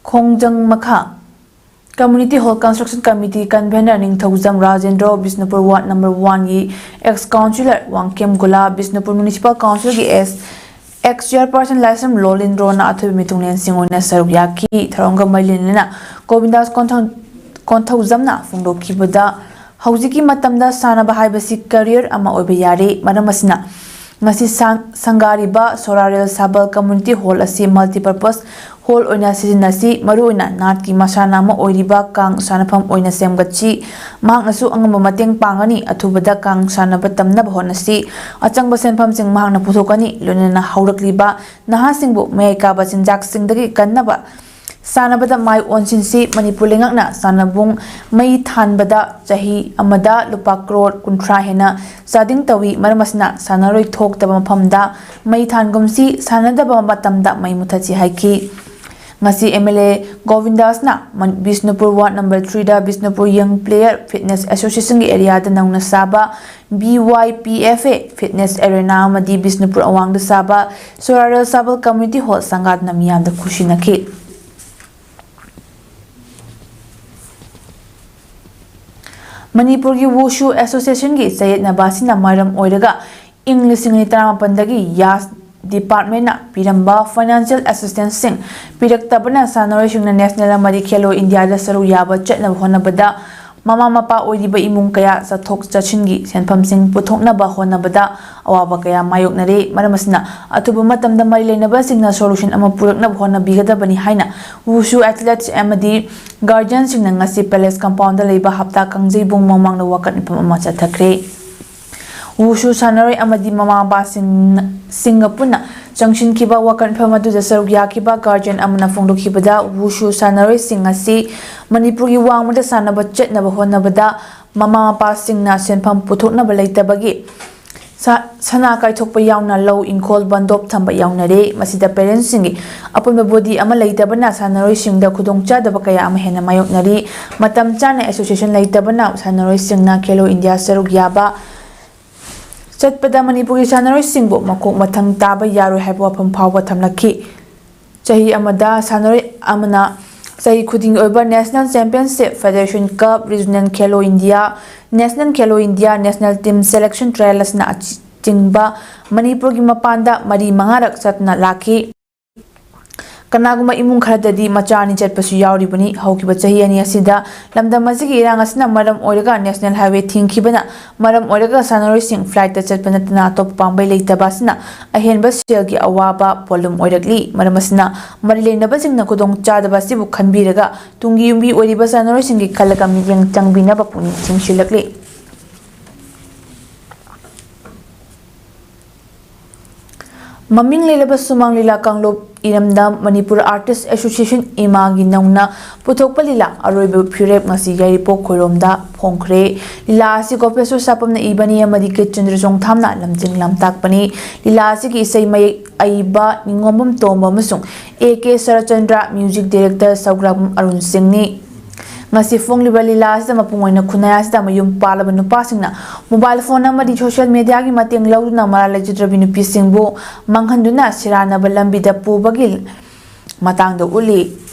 ꯈꯣꯡꯖꯪ ꯃꯈꯥ community hall construction committee convener ꯅꯤꯡꯊꯧꯖꯝ Rajendro, Bishnupur ward number one ꯒꯤ ex councillor Wangkhem ꯒꯨꯂꯥ, Bishnupur municipal council ꯒꯤ ex, ex chairperson ꯂꯥꯏꯁ꯭ꯔꯝ ꯂꯣꯂꯤꯟꯗ꯭ꯔꯣꯅ ꯑꯊꯣꯏꯕ ꯃꯤꯊꯨꯡꯂꯦꯟꯁꯤꯡ ꯑꯣꯏꯅ ꯁꯔꯨꯛ ꯌꯥꯈꯤ꯫ ꯊꯧꯔꯝꯒ ꯃꯔꯤ ꯂꯩꯅꯅ ꯒꯣꯕꯤꯟꯗꯥꯁ ꯀꯣꯟꯊꯧ-, ꯀꯣꯟꯊꯧꯖꯝꯅ ꯐꯣꯡꯗꯣꯛꯈꯤꯕꯗ, ꯍꯧꯖꯤꯛꯀꯤ ꯃꯇꯝꯗ ꯁꯥꯟꯅꯕ ꯍꯥꯏꯕꯁꯤ career ꯑꯃ ꯑꯣꯏꯕ ꯌꯥꯔꯦ꯫ ꯃꯔꯝ ꯑꯁꯤꯅ, ꯉꯁꯤ ꯁꯥꯡ-, ꯁꯪꯒꯥꯔꯤꯕ ꯁꯣꯔꯥꯔꯦꯜ ꯁꯥꯕꯜ community hall ꯑꯁꯤ multipurpose hall ꯑꯣꯏꯅ ꯁꯤꯖꯤꯟꯅꯁꯤ꯫ ꯃꯔꯨꯑꯣꯏꯅ ꯅꯥꯠꯀꯤ ꯃꯁꯥꯟꯅ ꯑꯃ ꯑꯣꯏꯔꯤꯕ ꯀꯥꯡ ꯁꯥꯟꯅꯐꯝ ꯑꯣꯏꯅ ꯁꯦꯝꯒꯠꯁꯤ꯫ ꯃꯍꯥꯛꯅꯁꯨ ꯑꯉꯝꯕ ꯃꯇꯦꯡ ꯄꯥꯡꯒꯅꯤ꯫ ꯑꯊꯨꯕꯗ ꯀꯥꯡ ꯁꯥꯟꯅꯕ ꯇꯝꯅꯕ ꯍꯣꯠꯅꯁꯤ꯫ ꯑꯆꯪꯕ ꯁꯦꯟꯐꯝꯁꯤꯡ ꯃꯍꯥꯛꯅ ꯄꯨꯊꯣꯛꯀꯅꯤ꯫ ꯂꯣꯏꯅꯅ ꯍꯧꯔꯛꯂꯤꯕ ꯅꯍꯥꯁꯤꯡꯕꯨ ꯃꯌꯥꯏ ꯀꯥꯕ ꯆꯤꯟꯖꯥꯛꯁꯤꯡꯗꯒꯤ ꯀꯟꯅꯕ ꯁꯥꯟꯅꯕꯗ ꯃꯥꯏ ꯑꯣꯟꯁꯤꯟꯁꯤ꯫ ꯃꯅꯤꯄꯨꯔ ꯂꯩꯉꯥꯛꯅ ꯁꯥꯟꯅꯕꯨꯡ ꯃꯩ ꯊꯥꯟꯕꯗ ꯆꯍꯤ ꯑꯃꯗ ꯂꯨꯄꯥ ꯀ꯭ꯔꯣꯔ ꯀꯨꯟꯊ꯭ꯔꯥ ꯍꯦꯟꯅ ꯆꯥꯗꯤꯡ ꯇꯧꯏ꯫ ꯃꯔꯝ ꯑꯁꯤꯅ, ꯁꯥꯟꯅꯔꯣꯏ ꯊꯣꯛꯇꯕ ꯃꯐꯝꯗ ꯃꯩ ꯊꯥꯟꯒꯨꯝꯁꯤ, ꯁꯥꯟꯅꯗꯕ ꯃꯇꯝꯗ ꯃꯩ ꯃꯨꯊꯠꯁꯤ ꯍꯥꯏꯈꯤ꯫ ꯉꯁꯤ MLA ꯒꯣꯕꯤꯟꯗꯥꯁꯅ ꯃꯟ-, ꯕꯤꯁꯅꯨꯄꯨꯔ ward number three ꯗ Bishnupur Young Player Fitness Association ꯒꯤ area ꯗ ꯅꯧꯅ ꯁꯥꯕ BYPFA fitness arena ꯑꯃꯗꯤ ꯕꯤꯁꯅꯨꯄꯨꯔ ꯑꯋꯥꯡꯗ ꯁꯥꯕ ꯁꯣꯔꯥꯔꯦꯜ ꯁꯥꯕꯜ community hall ꯁꯪꯒꯥꯗꯨꯅ ꯃꯤꯌꯥꯝꯗ ꯈꯨꯠꯁꯤꯟꯅꯈꯤ꯫ ꯃꯅꯤꯄꯨꯔꯒꯤ Wushu Association ꯒꯤ ꯆꯌꯦꯠꯅꯕ ꯑꯁꯤꯅ ꯃꯔꯝ ꯑꯣꯏꯔꯒ ꯏꯪ ꯂꯤꯁꯤꯡ ꯑꯅꯤ ꯇꯔꯥꯃꯥꯄꯟꯗꯒꯤ YAS department ꯅ ꯄꯤꯔꯝꯕ financial assistance ꯁꯤꯡ ꯄꯤꯔꯛꯇꯕꯅ ꯁꯥꯟꯅꯔꯣꯏꯁꯤꯡꯅ national ꯑꯃꯗꯤ ꯈꯦꯂꯣ ꯏꯟꯗꯤꯌꯥꯗ ꯁꯔꯨꯛ ꯌꯥꯕ ꯆꯠꯅꯕ ꯍꯣꯠꯅꯕꯗ ꯃꯃꯥ ꯃꯄꯥ ꯑꯣꯏꯔꯤꯕ ꯏꯃꯨꯡ ꯀꯌꯥ ꯆꯠꯊꯣꯛ ꯆꯠꯁꯤꯟꯒꯤ ꯁꯦꯟꯐꯝꯁꯤꯡ ꯄꯨꯊꯣꯛꯅꯕ ꯍꯣꯠꯅꯕꯗ ꯑꯋꯥꯕ ꯀꯌꯥ ꯃꯥꯌꯣꯛꯅꯔꯦ꯫ ꯃꯔꯝ ꯑꯁꯤꯅ, ꯑꯊꯨꯕ ꯃꯇꯝꯗ ꯃꯔꯤ ꯂꯩꯅꯕꯁꯤꯡꯅ solution ꯑꯃ ꯄꯨꯔꯛꯅꯕ ꯍꯣꯠꯅꯕꯤꯒꯗꯕꯅꯤ ꯍꯥꯏꯅ Wushu athletes ꯑꯃꯗꯤ guardian ꯁꯤꯡꯅ ꯉꯁꯤ Palace Compound ꯗ ꯂꯩꯕ ꯍꯞꯇꯥ ꯀꯥꯡꯖꯩꯕꯨꯡ ꯃꯃꯥꯡꯗ ꯋꯥꯀꯠ ꯃꯤꯐꯝ ꯑꯃ ꯆꯠꯊꯈ꯭ꯔꯦ꯫ Wushu ꯁꯥꯟꯅꯔꯣꯏ ꯑꯃꯗꯤ ꯃꯃꯥ ꯃꯄꯥꯁꯤꯡ, ꯁꯤꯡꯒ ꯄꯨꯟꯅ ꯆꯪꯁꯤꯟꯈꯤꯕ ꯋꯥꯀꯠ ꯃꯤꯐꯝ ꯑꯗꯨꯗ ꯁꯔꯨꯛ ꯌꯥꯈꯤꯕ guardian ꯑꯃꯅ ꯐꯣꯡꯗꯣꯛꯈꯤꯕꯗ, Wushu ꯁꯥꯟꯅꯔꯣꯏꯁꯤꯡ ꯑꯁꯤ ꯃꯅꯤꯄꯨꯔꯒꯤ ꯋꯥꯡꯃꯗ ꯁꯥꯟꯅꯕ ꯆꯠꯅꯕ ꯍꯣꯠꯅꯕꯗ ꯃꯃꯥ ꯃꯄꯥꯁꯤꯡꯅ ꯁꯦꯟꯐꯝ ꯄꯨꯊꯣꯛꯅꯕ ꯂꯩꯇꯕꯒꯤ ꯁꯅꯥ ꯀꯥꯏꯊꯣꯛꯄ ꯌꯥꯎꯅ ꯂꯧ ꯏꯪꯈꯣꯜ ꯕꯟꯗꯣꯞ ꯊꯝꯕ ꯌꯥꯎꯅꯔꯦ꯫ ꯃꯁꯤꯗ parents ꯁꯤꯡꯒꯤ ꯑꯄꯨꯟꯕ body ꯑꯃ ꯂꯩꯇꯕꯅ ꯁꯥꯟꯅꯔꯣꯏꯁꯤꯡꯗ ꯈꯨꯗꯣꯡꯆꯥꯗꯕ ꯀꯌꯥ ꯑꯃ ꯍꯦꯟꯅ ꯃꯥꯌꯣꯛꯅꯔꯤ꯫ ꯃꯇꯝ ꯆꯥꯅ association ꯂꯩꯇꯕꯅ ꯁꯥꯟꯅꯔꯣꯏꯁꯤꯡꯅ ꯈꯦꯂꯣ ꯏꯟꯗꯤꯌꯥ ꯁꯔꯨꯛ ꯌꯥꯕ ꯆꯠꯄꯗ ꯃꯅꯤꯄꯨꯔꯒꯤ ꯁꯥꯟꯅꯔꯣꯏꯁꯤꯡꯕꯨ ꯃꯀꯣꯛ ꯃꯊꯪ ꯇꯥꯕ ꯌꯥꯔꯣꯏ ꯍꯥꯏꯕ ꯋꯥꯐꯝ ꯐꯥꯎꯕ ꯊꯝꯂꯛꯈꯤ꯫ ꯆꯍꯤ ꯑꯃꯗ ꯁꯥꯟꯅꯔꯣꯏ ꯑꯃꯅ ꯆꯍꯤ ꯈꯨꯗꯤꯡꯒꯤ ꯑꯣꯏꯕ National Championship, Federation Cup, Regional Khelo India, National Khelo India, National Team Selection Trial ꯑꯁꯤꯅꯆꯤꯡꯕ ꯃꯅꯤꯄꯨꯔꯒꯤ ꯃꯄꯥꯟꯗ ꯃꯔꯤ ꯃꯉꯥꯔꯛ ꯆꯠꯇꯨꯅ ꯂꯥꯛꯈꯤ꯫ ꯀꯅꯥꯒꯨꯝꯕ ꯏꯃꯨꯡ ꯈꯔꯗꯗꯤ ꯃꯆꯥ ꯑꯅꯤ ꯆꯠꯄꯁꯨ ꯌꯥꯎꯔꯤꯕꯅꯤ꯫ ꯍꯧꯈꯤꯕ ꯆꯍꯤ ꯑꯅꯤ ꯑꯁꯤꯗ ꯂꯝꯗꯝ ꯑꯁꯤꯒꯤ ꯏꯔꯥꯡ ꯑꯁꯤꯅ ꯃꯔꯝ ꯑꯣꯏꯔꯒ National Highway ꯊꯤꯡꯈꯤꯕꯅ ꯃꯔꯝ ꯑꯣꯏꯔꯒ ꯁꯥꯟꯅꯔꯣꯏꯁꯤꯡ flight ꯇ ꯆꯠꯄ ꯅꯠꯇꯅ ꯑꯇꯣꯞꯄ ꯄꯥꯝꯕꯩ ꯂꯩꯇꯕ ꯑꯁꯤꯅ ꯑꯍꯦꯟꯕ ꯁꯦꯜꯒꯤ ꯑꯋꯥꯕ ꯄꯣꯠꯂꯨꯝ ꯑꯣꯏꯔꯛꯂꯤ꯫ ꯃꯔꯝ ꯑꯁꯤꯅ ꯃꯔꯤ ꯂꯩꯅꯕꯁꯤꯡꯅ ꯈꯨꯗꯣꯡꯆꯥꯗꯕ ꯑꯁꯤꯕꯨ ꯈꯟꯕꯤꯔꯒ ꯇꯨꯡꯒꯤ ꯌꯨꯝꯕꯤ ꯑꯣꯏꯔꯤꯕ ꯁꯥꯟꯅꯔꯣꯏꯁꯤꯡꯒꯤ ꯈꯜꯂꯒ ꯃꯤꯠꯌꯦꯡ ꯆꯪꯕꯤꯅꯕ ꯄꯨꯛꯅꯤꯡ ꯆꯤꯡꯁꯤꯜꯂꯛꯂꯤ꯫ ꯃꯃꯤꯡ ꯂꯩꯔꯕ ꯁꯨꯃꯥꯡ ꯂꯤꯂꯥ ꯀꯥꯡꯂꯨꯞ ꯏꯔꯝꯗꯝ ꯃꯅꯤꯄꯨꯔ Artist Association ꯏꯃꯥꯒꯤ ꯅꯧꯅ ꯄꯨꯊꯣꯛꯄ ꯂꯤꯂꯥ ꯑꯔꯣꯏꯕ ꯐꯤꯔꯦꯞ ꯉꯁꯤ ꯌꯥꯏꯔꯤꯄꯣꯛ ꯈꯣꯏꯔꯣꯝꯗ ꯐꯣꯡꯈ꯭ꯔꯦ꯫ ꯂꯤꯂꯥ ꯑꯁꯤ ꯒꯣꯄꯦꯁꯣꯔ ꯁꯥꯄꯝꯅ ꯏꯕꯅꯤ ꯑꯃꯗꯤ ꯀꯤꯔꯆꯟꯗ꯭ꯔ ꯆꯣꯡꯊꯥꯝꯅ ꯂꯝꯖꯤꯡ ꯂꯝꯇꯥꯛꯄꯅꯤ꯫ ꯂꯤꯂꯥ ꯑꯁꯤꯒꯤ ꯏꯁꯩ ꯃꯌꯦꯛ ꯑꯏꯕ ꯅꯤꯉꯣꯝꯕꯝ ꯇꯣꯝꯕ ꯑꯃꯁꯨꯡ A K Saratchandra, music director ꯁꯧꯒ꯭ꯔꯥꯛꯄꯝ Arun ꯁꯤꯡꯅꯤ꯫ ꯉꯁꯤ ꯐꯣꯡꯂꯤꯕ ꯂꯤꯂꯥ ꯑꯁꯤꯗ ꯃꯄꯨꯡ ꯑꯣꯏꯅ ꯈꯨꯟꯅꯥꯏ ꯑꯁꯤꯗ ꯃꯌꯨꯝ ꯄꯥꯜꯂꯕ ꯅꯨꯄꯥꯁꯤꯡꯅ mobile phone ꯑꯃꯗꯤ social media ꯒꯤ ꯃꯇꯦꯡ ꯂꯧꯗꯨꯅ ꯃꯔꯥꯜ ꯂꯩꯖꯗ꯭ꯔꯕꯤ ꯅꯨꯄꯤꯁꯤꯡꯕꯨ ꯃꯥꯡꯍꯟꯗꯨꯅ ꯁꯤꯔꯥꯟꯅꯕ ꯂꯝꯕꯤꯗ ꯄꯨꯕꯒꯤ ꯃꯇꯥꯡꯗ ꯎꯠꯂꯤ꯫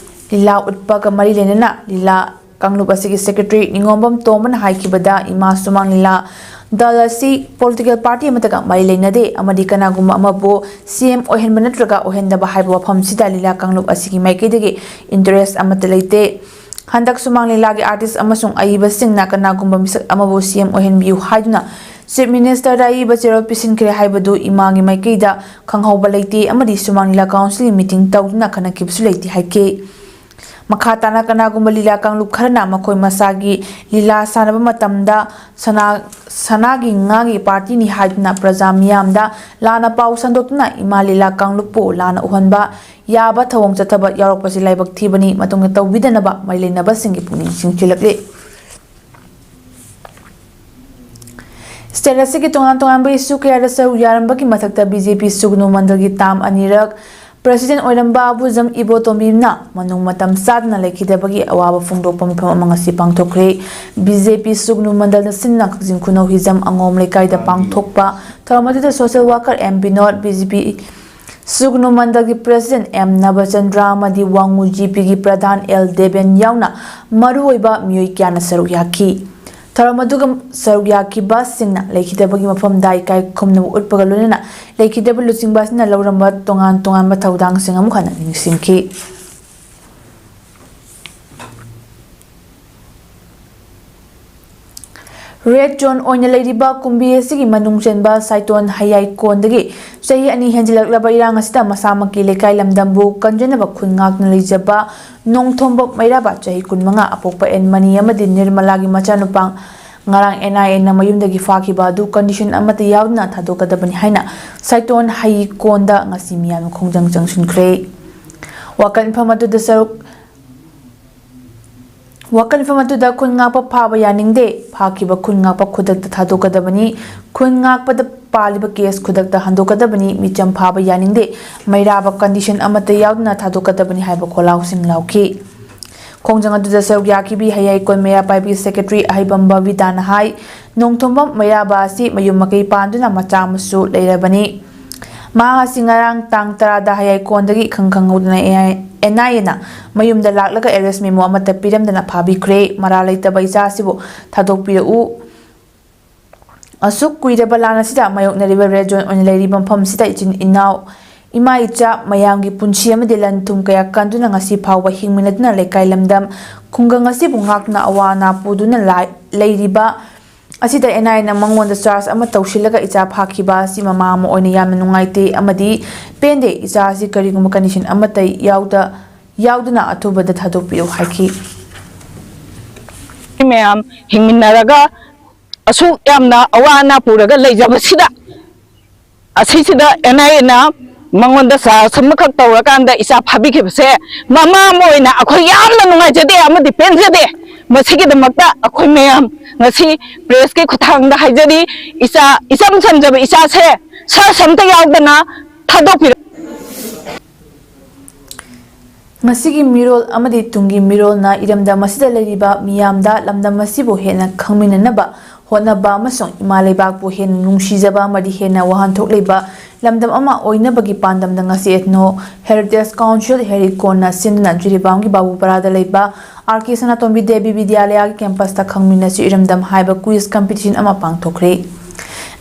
ꯂꯤꯂꯥ ꯎꯠꯄꯒ ꯃꯔꯤ ꯂꯩꯅꯅ ꯂꯤꯂꯥ ꯀꯥꯡꯂꯨꯞ ꯑꯁꯤꯒꯤ secretary ꯅꯤꯉꯣꯝꯕꯝ ꯇꯣꯝꯕꯅ ꯍꯥꯏꯈꯤꯕꯗ, ꯏꯃꯥ ꯁꯨꯃꯥꯡ ꯂꯤꯂꯥ ꯗꯜ ꯑꯁꯤ political party ꯑꯃꯠꯇꯒ ꯃꯔꯤ ꯂꯩꯅꯗꯦ ꯑꯃꯗꯤ ꯀꯅꯥꯒꯨꯝꯕ ꯑꯃꯕꯨ C M ꯑꯣꯏꯍꯟꯕ ꯅꯠꯇ꯭ꯔꯒ ꯑꯣꯏꯍꯟꯗꯕ ꯍꯥꯏꯕ ꯋꯥꯐꯝꯁꯤꯗ ꯂꯤꯂꯥ ꯀꯥꯡꯂꯨꯞ ꯑꯁꯤꯒꯤ ꯃꯥꯏꯀꯩꯗꯒꯤ interest ꯑꯃꯠꯇ ꯂꯩꯇꯦ꯫ ꯍꯟꯗꯛ ꯁꯨꯃꯥꯡ ꯂꯤꯂꯥꯒꯤ artist ꯑꯃꯁꯨꯡ ꯑꯏꯕꯁꯤꯡꯅ ꯀꯅꯥꯒꯨꯝꯕ ꯃꯤꯁꯛ ꯑꯃꯕꯨ C M ꯑꯣꯏꯍꯟꯕꯤꯌꯨ ꯍꯥꯏꯗꯨꯅ Chief Minister ꯗ ꯑꯏꯕ ꯆꯦꯔꯣꯜ ꯄꯤꯁꯤꯟꯈ꯭ꯔꯦ ꯍꯥꯏꯕꯗꯨ ꯏꯃꯥꯒꯤ ꯃꯥꯏꯀꯩꯗ ꯈꯪꯍꯧꯕ ꯂꯩꯇꯦ ꯑꯃꯗꯤ ꯁꯨꯃꯥꯡ ꯂꯤꯂꯥ council ꯒꯤ meeting ꯇꯧꯗꯨꯅ ꯈꯟꯅꯈꯤꯕꯁꯨ ꯂꯩꯇꯦ ꯍꯥꯏꯈꯤ꯫ ꯃꯈꯥ ꯇꯥꯅ ꯀꯅꯥꯒꯨꯝꯕ ꯂꯤꯂꯥ ꯀꯥꯡꯂꯨꯞ ꯈꯔꯅ ꯃꯈꯣꯏ ꯃꯁꯥꯒꯤ ꯂꯤꯂꯥ ꯁꯥꯟꯅꯕ ꯃꯇꯝꯗ ꯁꯅꯥ, ꯁꯅꯥꯒꯤ ꯉꯥꯒꯤ party ꯅꯤ ꯍꯥꯏꯗꯨꯅ ꯄ꯭ꯔꯖꯥ ꯃꯤꯌꯥꯝꯗ ꯂꯥꯟꯅ ꯄꯥꯎ ꯁꯟꯗꯣꯛꯇꯨꯅ ꯏꯃꯥ ꯂꯤꯂꯥ ꯀꯥꯡꯂꯨꯞꯄꯨ ꯂꯥꯟꯅ ꯎꯍꯟꯕ ꯌꯥꯕ ꯊꯧꯑꯣꯡ ꯆꯠꯊꯕ ꯌꯥꯎꯔꯛꯄꯁꯤ ꯂꯥꯏꯕꯛ ꯊꯤꯕꯅꯤ꯫ ꯃꯇꯨꯡꯗ ꯇꯧꯕꯤꯗꯅꯕ ꯃꯔꯤ ꯂꯩꯅꯕꯁꯤꯡꯒꯤ ꯄꯨꯛꯅꯤꯡ ꯆꯤꯡꯁꯤꯜꯂꯛꯂꯤ꯫ ꯁ꯭ꯇꯦꯠ ꯑꯁꯤꯒꯤ ꯇꯣꯉꯥꯟ ꯇꯣꯉꯥꯟꯕ ꯏꯁꯨ ꯀꯌꯥꯗ ꯁꯔꯨꯛ ꯌꯥꯔꯝꯕꯒꯤ ꯃꯊꯛꯇ ꯕꯤ ꯖꯦ ꯄꯤ ꯁꯨꯒꯅꯨ ꯃꯟꯗꯜꯒꯤ ꯇꯥꯝ ꯑꯅꯤꯔꯛ ꯄ꯭ꯔꯁꯤꯗꯦꯟꯠ ꯑꯣꯏꯔꯝꯕ ꯑꯕꯨꯖꯝ ꯏꯕꯣꯇꯣꯝꯕꯤꯅ ꯃꯅꯨꯡ ꯃꯇꯝ ꯆꯥꯗꯅ ꯂꯩꯈꯤꯗꯕꯒꯤ ꯑꯋꯥꯕ ꯐꯣꯡꯗꯣꯛꯄ ꯃꯤꯐꯝ ꯑꯃ ꯉꯁꯤ ꯄꯥꯡꯊꯣꯛꯈ꯭ꯔꯦ꯫ ꯕꯤ ꯖꯦ ꯄꯤ ꯁꯨꯒꯅꯨ ꯃꯟꯗꯜꯅ ꯁꯤꯟꯅ ꯀꯛꯆꯤꯡ ꯈꯨꯅꯧ ꯍꯤꯖꯝ ꯑꯉꯣꯝ ꯂꯩꯀꯥꯏꯗ ꯄꯥꯡꯊꯣꯛꯄ ꯊꯧꯔꯝ ꯑꯗꯨꯗ social worker M Binod, B J P Sugnu ꯃꯟꯗꯜꯒꯤ ꯄ꯭ꯔꯁꯤꯗꯦꯟꯠ ꯑꯦꯝ ꯅꯕꯆꯟꯗ꯭ꯔ ꯑꯃꯗꯤ ꯋꯥꯉꯨ ꯖꯤ ꯄꯤꯒꯤ ꯄ꯭ꯔꯙꯥꯟ ꯑꯦꯜ ꯗꯦꯕꯦꯟ ꯌꯥꯎꯅ ꯃꯔꯨꯑꯣꯏꯕ ꯃꯤꯑꯣꯏ ꯀꯌꯥꯅ ꯁꯔꯨꯛ ꯌꯥꯈꯤ꯫ ꯊꯧꯔꯝ ꯑꯗꯨꯒ ꯁꯔꯨꯛ ꯌꯥꯈꯤꯕꯁꯤꯡꯅ ꯂꯩꯈꯤꯗꯕꯒꯤ ꯃꯐꯝꯗ ꯏꯀꯥꯏ ꯈꯨꯝꯅꯕ ꯎꯠꯄꯒ ꯂꯣꯏꯅꯅ ꯂꯩꯈꯤꯗꯕ ꯂꯨꯆꯤꯡꯕꯁꯤꯡꯅ ꯂꯧꯔꯝꯕ ꯇꯣꯉꯥꯟ ꯇꯣꯉꯥꯟꯕ ꯊꯧꯗꯥꯡꯁꯤꯡ ꯑꯃꯨꯛ ꯍꯟꯅ ꯅꯤꯡꯁꯤꯡꯈꯤ꯫ ꯔꯦꯗ ꯖꯣꯟ ꯑꯣꯏꯅ ꯂꯩꯔꯤꯕ ꯀꯨꯝꯕꯤ ꯑꯁꯤꯒꯤ ꯃꯅꯨꯡ ꯆꯟꯕ ꯁꯥꯏꯇꯣꯟ ꯍꯌꯥꯏꯀꯣꯟꯗꯒꯤ ꯆꯍꯤ ꯑꯅꯤ ꯍꯦꯟꯖꯤꯜꯂꯛꯂꯕ ꯏꯔꯥꯡ ꯑꯁꯤꯗ ꯃꯁꯥꯃꯛꯀꯤ ꯂꯩꯀꯥꯏ ꯂꯝꯗꯝꯕꯨ ꯀꯟꯖꯅꯕ ꯈꯨꯟ ꯉꯥꯛꯅ ꯂꯩꯖꯕ ꯅꯣꯡꯊꯣꯝꯕ ꯃꯩꯔꯥꯕ, ꯆꯍꯤ ꯀꯨꯟꯃꯉꯥ, ꯑꯄꯣꯛꯄ ꯑꯦꯟ ꯃꯅꯤ ꯑꯃꯗꯤ ꯅꯤꯔꯃꯂꯥꯒꯤ ꯃꯆꯥꯅꯨꯄꯥ ꯉꯔꯥꯡ ꯑꯦꯟ ꯑꯥꯏ ꯑꯦꯅ ꯃꯌꯨꯝꯗꯒꯤ ꯐꯥꯈꯤꯕ ꯑꯗꯨ ꯀꯟꯗꯤꯁꯟ ꯑꯃꯠꯇ ꯌꯥꯎꯗꯅ ꯊꯥꯗꯣꯛꯀꯗꯕꯅꯤ ꯍꯥꯏꯅ ꯁꯥꯏꯇꯣꯟ ꯍꯌꯤꯀꯣꯟꯗ ꯉꯁꯤ ꯃꯤꯌꯥꯝꯅ ꯈꯣꯡꯖꯪ ꯆꯪꯁꯤꯟꯈ꯭ꯔꯦ꯫ ꯋꯥꯀꯠ ꯃꯤꯐꯝ ꯑꯗꯨꯗ ꯁꯔꯨꯛ ꯋꯥꯀꯠ ꯃꯤꯐꯝ ꯑꯗꯨꯗ ꯈꯨꯟ ꯉꯥꯛꯄ ꯐꯥꯕ ꯌꯥꯅꯤꯡꯗꯦ, ꯐꯥꯈꯤꯕ ꯈꯨꯟ ꯉꯥꯛꯄ ꯈꯨꯗꯛꯇ ꯊꯥꯗꯣꯛꯀꯗꯕꯅꯤ, ꯈꯨꯟ ꯉꯥꯛꯄꯗ ꯄꯥꯜꯂꯤꯕ ꯀꯦꯁ ꯈꯨꯗꯛꯇ ꯍꯟꯗꯣꯛꯀꯗꯕꯅꯤ, ꯃꯤꯆꯝ ꯐꯥꯕ ꯌꯥꯅꯤꯡꯗꯦ, ꯃꯩꯔꯥꯕ ꯀꯟꯗꯤꯁꯟ ꯑꯃꯠꯇ ꯌꯥꯎꯗꯅ ꯊꯥꯗꯣꯛꯀꯗꯕꯅꯤ ꯍꯥꯏꯕ ꯈꯣꯜꯂꯥꯎꯁꯤꯡ ꯂꯥꯎꯈꯤ꯫ ꯈꯣꯡꯖꯪ ꯑꯗꯨꯗ ꯁꯔꯨꯛ ꯌꯥꯈꯤꯕꯤ ꯍꯌꯥꯏꯀꯣꯟ ꯃꯩꯔꯥ ꯄꯥꯏꯕꯤ ꯁꯦꯀ꯭ꯔꯦꯇꯔꯤ ꯑꯍꯩꯕꯝ ꯕꯕꯤꯇꯥꯅ ꯍꯥꯏ, ꯅꯣꯡꯊꯣꯝꯕꯝ ꯃꯩꯔꯥꯕ ꯑꯁꯤ ꯃꯌꯨꯝ ꯃꯀꯩ ꯄꯥꯟꯗꯨꯅ ꯃꯆꯥ ꯑꯃꯁꯨ ꯂꯩꯔꯕꯅꯤ꯫ ꯃꯍꯥꯛ ꯑꯁꯤ ꯉꯔꯥꯡ ꯇꯥꯡ ꯇꯔꯥꯗ ꯍꯌꯥꯏꯀꯣꯟꯗꯒꯤ ꯏꯈꯪ ꯈꯪꯍꯧꯗꯅ ꯑꯦꯟ ꯑꯥꯏ ꯑꯦꯅ ꯃꯌꯨꯝꯗ ꯂꯥꯛꯂꯒ ꯑꯦꯔꯦꯁ ꯃꯦꯃꯣ ꯑꯃꯠꯇ ꯄꯤꯔꯝꯗꯅ ꯐꯥꯕꯤꯈ꯭ꯔꯦ꯫ ꯃꯔꯥꯜ ꯂꯩꯇꯕ ꯏꯆꯥ ꯑꯁꯤꯕꯨ ꯊꯥꯗꯣꯛꯄꯤꯔꯛꯎ꯫ ꯑꯁꯨꯛ ꯀꯨꯏꯔꯕ ꯂꯥꯟ ꯑꯁꯤꯗ ꯃꯥꯌꯣꯛꯅꯔꯤꯕ ꯔꯦꯗ ꯖꯣꯟ ꯑꯣꯏꯅ ꯂꯩꯔꯤꯕ ꯃꯐꯝ ꯑꯁꯤꯗ ꯏꯆꯤꯟ ꯏꯅꯥꯎ, ꯏꯃꯥ ꯏꯆꯥ, ꯃꯌꯥꯝꯒꯤ ꯄꯨꯟꯁꯤ ꯑꯃꯗꯤ ꯂꯟ ꯊꯨꯝ ꯀꯌꯥ ꯀꯟꯗꯨꯅ ꯉꯁꯤ ꯐꯥꯎꯕ ꯍꯤꯡꯃꯤꯟꯅꯗꯨꯅ ꯂꯩꯀꯥꯏ ꯂꯝꯗꯝ ꯈꯨꯡꯒꯪ ꯑꯁꯤꯕꯨ ꯉꯥꯛꯇꯨꯅ ꯑꯋꯥ ꯑꯅꯥ ꯄꯨꯗꯨꯅ ꯂꯥꯏ-, ꯂꯩꯔꯤꯕ ꯑꯁꯤꯗ ꯑꯦꯟ ꯑꯥꯏ ꯑꯦꯅ ꯃꯉꯣꯟꯗ ꯆꯥꯔꯖ ꯑꯃ ꯇꯧꯁꯤꯜꯂꯒ ꯏꯆꯥ ꯐꯥꯈꯤꯕ ꯑꯁꯤ ꯃꯃꯥ ꯑꯃ ꯑꯣꯏꯅ ꯌꯥꯝꯅ ꯅꯨꯡꯉꯥꯏꯇꯦ ꯑꯃꯗꯤ ꯄꯦꯟꯗꯦ꯫ ꯏꯆꯥ ꯑꯁꯤ ꯀꯔꯤꯒꯨꯝꯕ ꯀꯟꯗꯤꯁꯟ ꯑꯃꯠꯇ ꯌꯥꯎꯗ-, ꯌꯥꯎꯗꯅ ꯑꯊꯨꯕꯗ ꯊꯥꯗꯣꯛꯄꯤꯌꯨ ꯍꯥꯏꯈꯤ꯫ ꯃꯌꯥꯝ ꯍꯤꯡꯃꯤꯟꯅꯔꯒ ꯑꯁꯨꯛ ꯌꯥꯝꯅ ꯑꯋꯥ ꯑꯅꯥ ꯄꯨꯔꯒ ꯂꯩꯖꯕꯁꯤꯗ, ꯑꯁꯤꯁꯤꯗ ꯑꯦꯟ ꯑꯥꯏ ꯑꯦꯅ ꯃꯉꯣꯟꯗ ꯆꯥꯔꯖ ꯑꯃꯈꯛ ꯇꯧꯔꯀꯥꯟꯗ ꯏꯆꯥ ꯐꯥꯕꯤꯈꯤꯕꯁꯦ ꯃꯃꯥ ꯑꯃ ꯑꯣꯏꯅ ꯑꯩꯈꯣꯏ ꯌꯥꯝꯅ ꯅꯨꯡꯉꯥꯏꯖꯗꯦ ꯑꯃꯗꯤ ꯄꯦꯟꯖꯗꯦ꯫ ꯃꯁꯤꯒꯤꯗꯃꯛꯇ ꯑꯩꯈꯣꯏ ꯃꯌꯥꯝ ꯉꯁꯤ ꯄ꯭ꯔꯦꯁꯀꯤ ꯈꯨꯠꯊꯥꯡꯗ ꯍꯥꯏꯖꯔꯤ, ꯏꯆꯥ, ꯏꯆꯝ ꯆꯝꯖꯕ ꯏꯆꯥꯁꯦ ꯁꯔꯁ ꯑꯝꯇ ꯌꯥꯎꯗꯅ ꯊꯥꯗꯣꯛꯄꯤꯔꯛ ꯃꯁꯤꯒꯤ ꯃꯤꯔꯣꯜ ꯑꯃꯗꯤ ꯇꯨꯡꯒꯤ ꯃꯤꯔꯣꯜꯅ ꯏꯔꯝꯗꯝ ꯑꯁꯤꯗ ꯂꯩꯔꯤꯕ ꯃꯤꯌꯥꯝꯗ ꯂꯝꯗꯝ ꯑꯁꯤꯕꯨ ꯍꯦꯟꯅ ꯈꯪꯃꯤꯟꯅꯅꯕ ꯍꯣꯠꯅꯕ ꯑꯃꯁꯨꯡ ꯏꯃꯥ ꯂꯩꯕꯥꯛꯄꯨ ꯍꯦꯟꯅ ꯅꯨꯡꯁꯤꯖꯕ ꯑꯃꯗꯤ ꯍꯦꯟꯅ ꯋꯥꯍꯟꯊꯣꯛ ꯂꯩꯕ ꯂꯝꯗꯝ ꯑꯃ ꯑꯣꯏꯅꯕꯒꯤ ꯄꯥꯟꯗꯝꯗ ꯉꯁꯤ Ethno Heritage Council ꯍꯦꯔꯤꯀꯣꯟꯅ ꯁꯤꯟꯗꯨꯅ ꯖꯤꯔꯤꯕꯥꯝꯒꯤ ꯕꯥꯕꯨꯄꯔꯥꯗ ꯂꯩꯕ ꯑꯥꯔ ꯀꯦ ꯁꯅꯥꯇꯣꯝꯕꯤ ꯗꯦꯕꯤ ꯕꯤꯗ꯭ꯌꯥꯂꯌꯥꯒꯤ ꯀꯦꯝꯄꯁꯇ ꯈꯪꯃꯤꯟꯅꯁꯤ ꯏꯔꯝꯗꯝ ꯍꯥꯏꯕ ꯀ꯭ꯋꯤꯖ ꯀꯝꯄꯤꯇꯤꯁꯟ ꯑꯃ ꯄꯥꯡꯊꯣꯛꯈ꯭ꯔꯦ꯫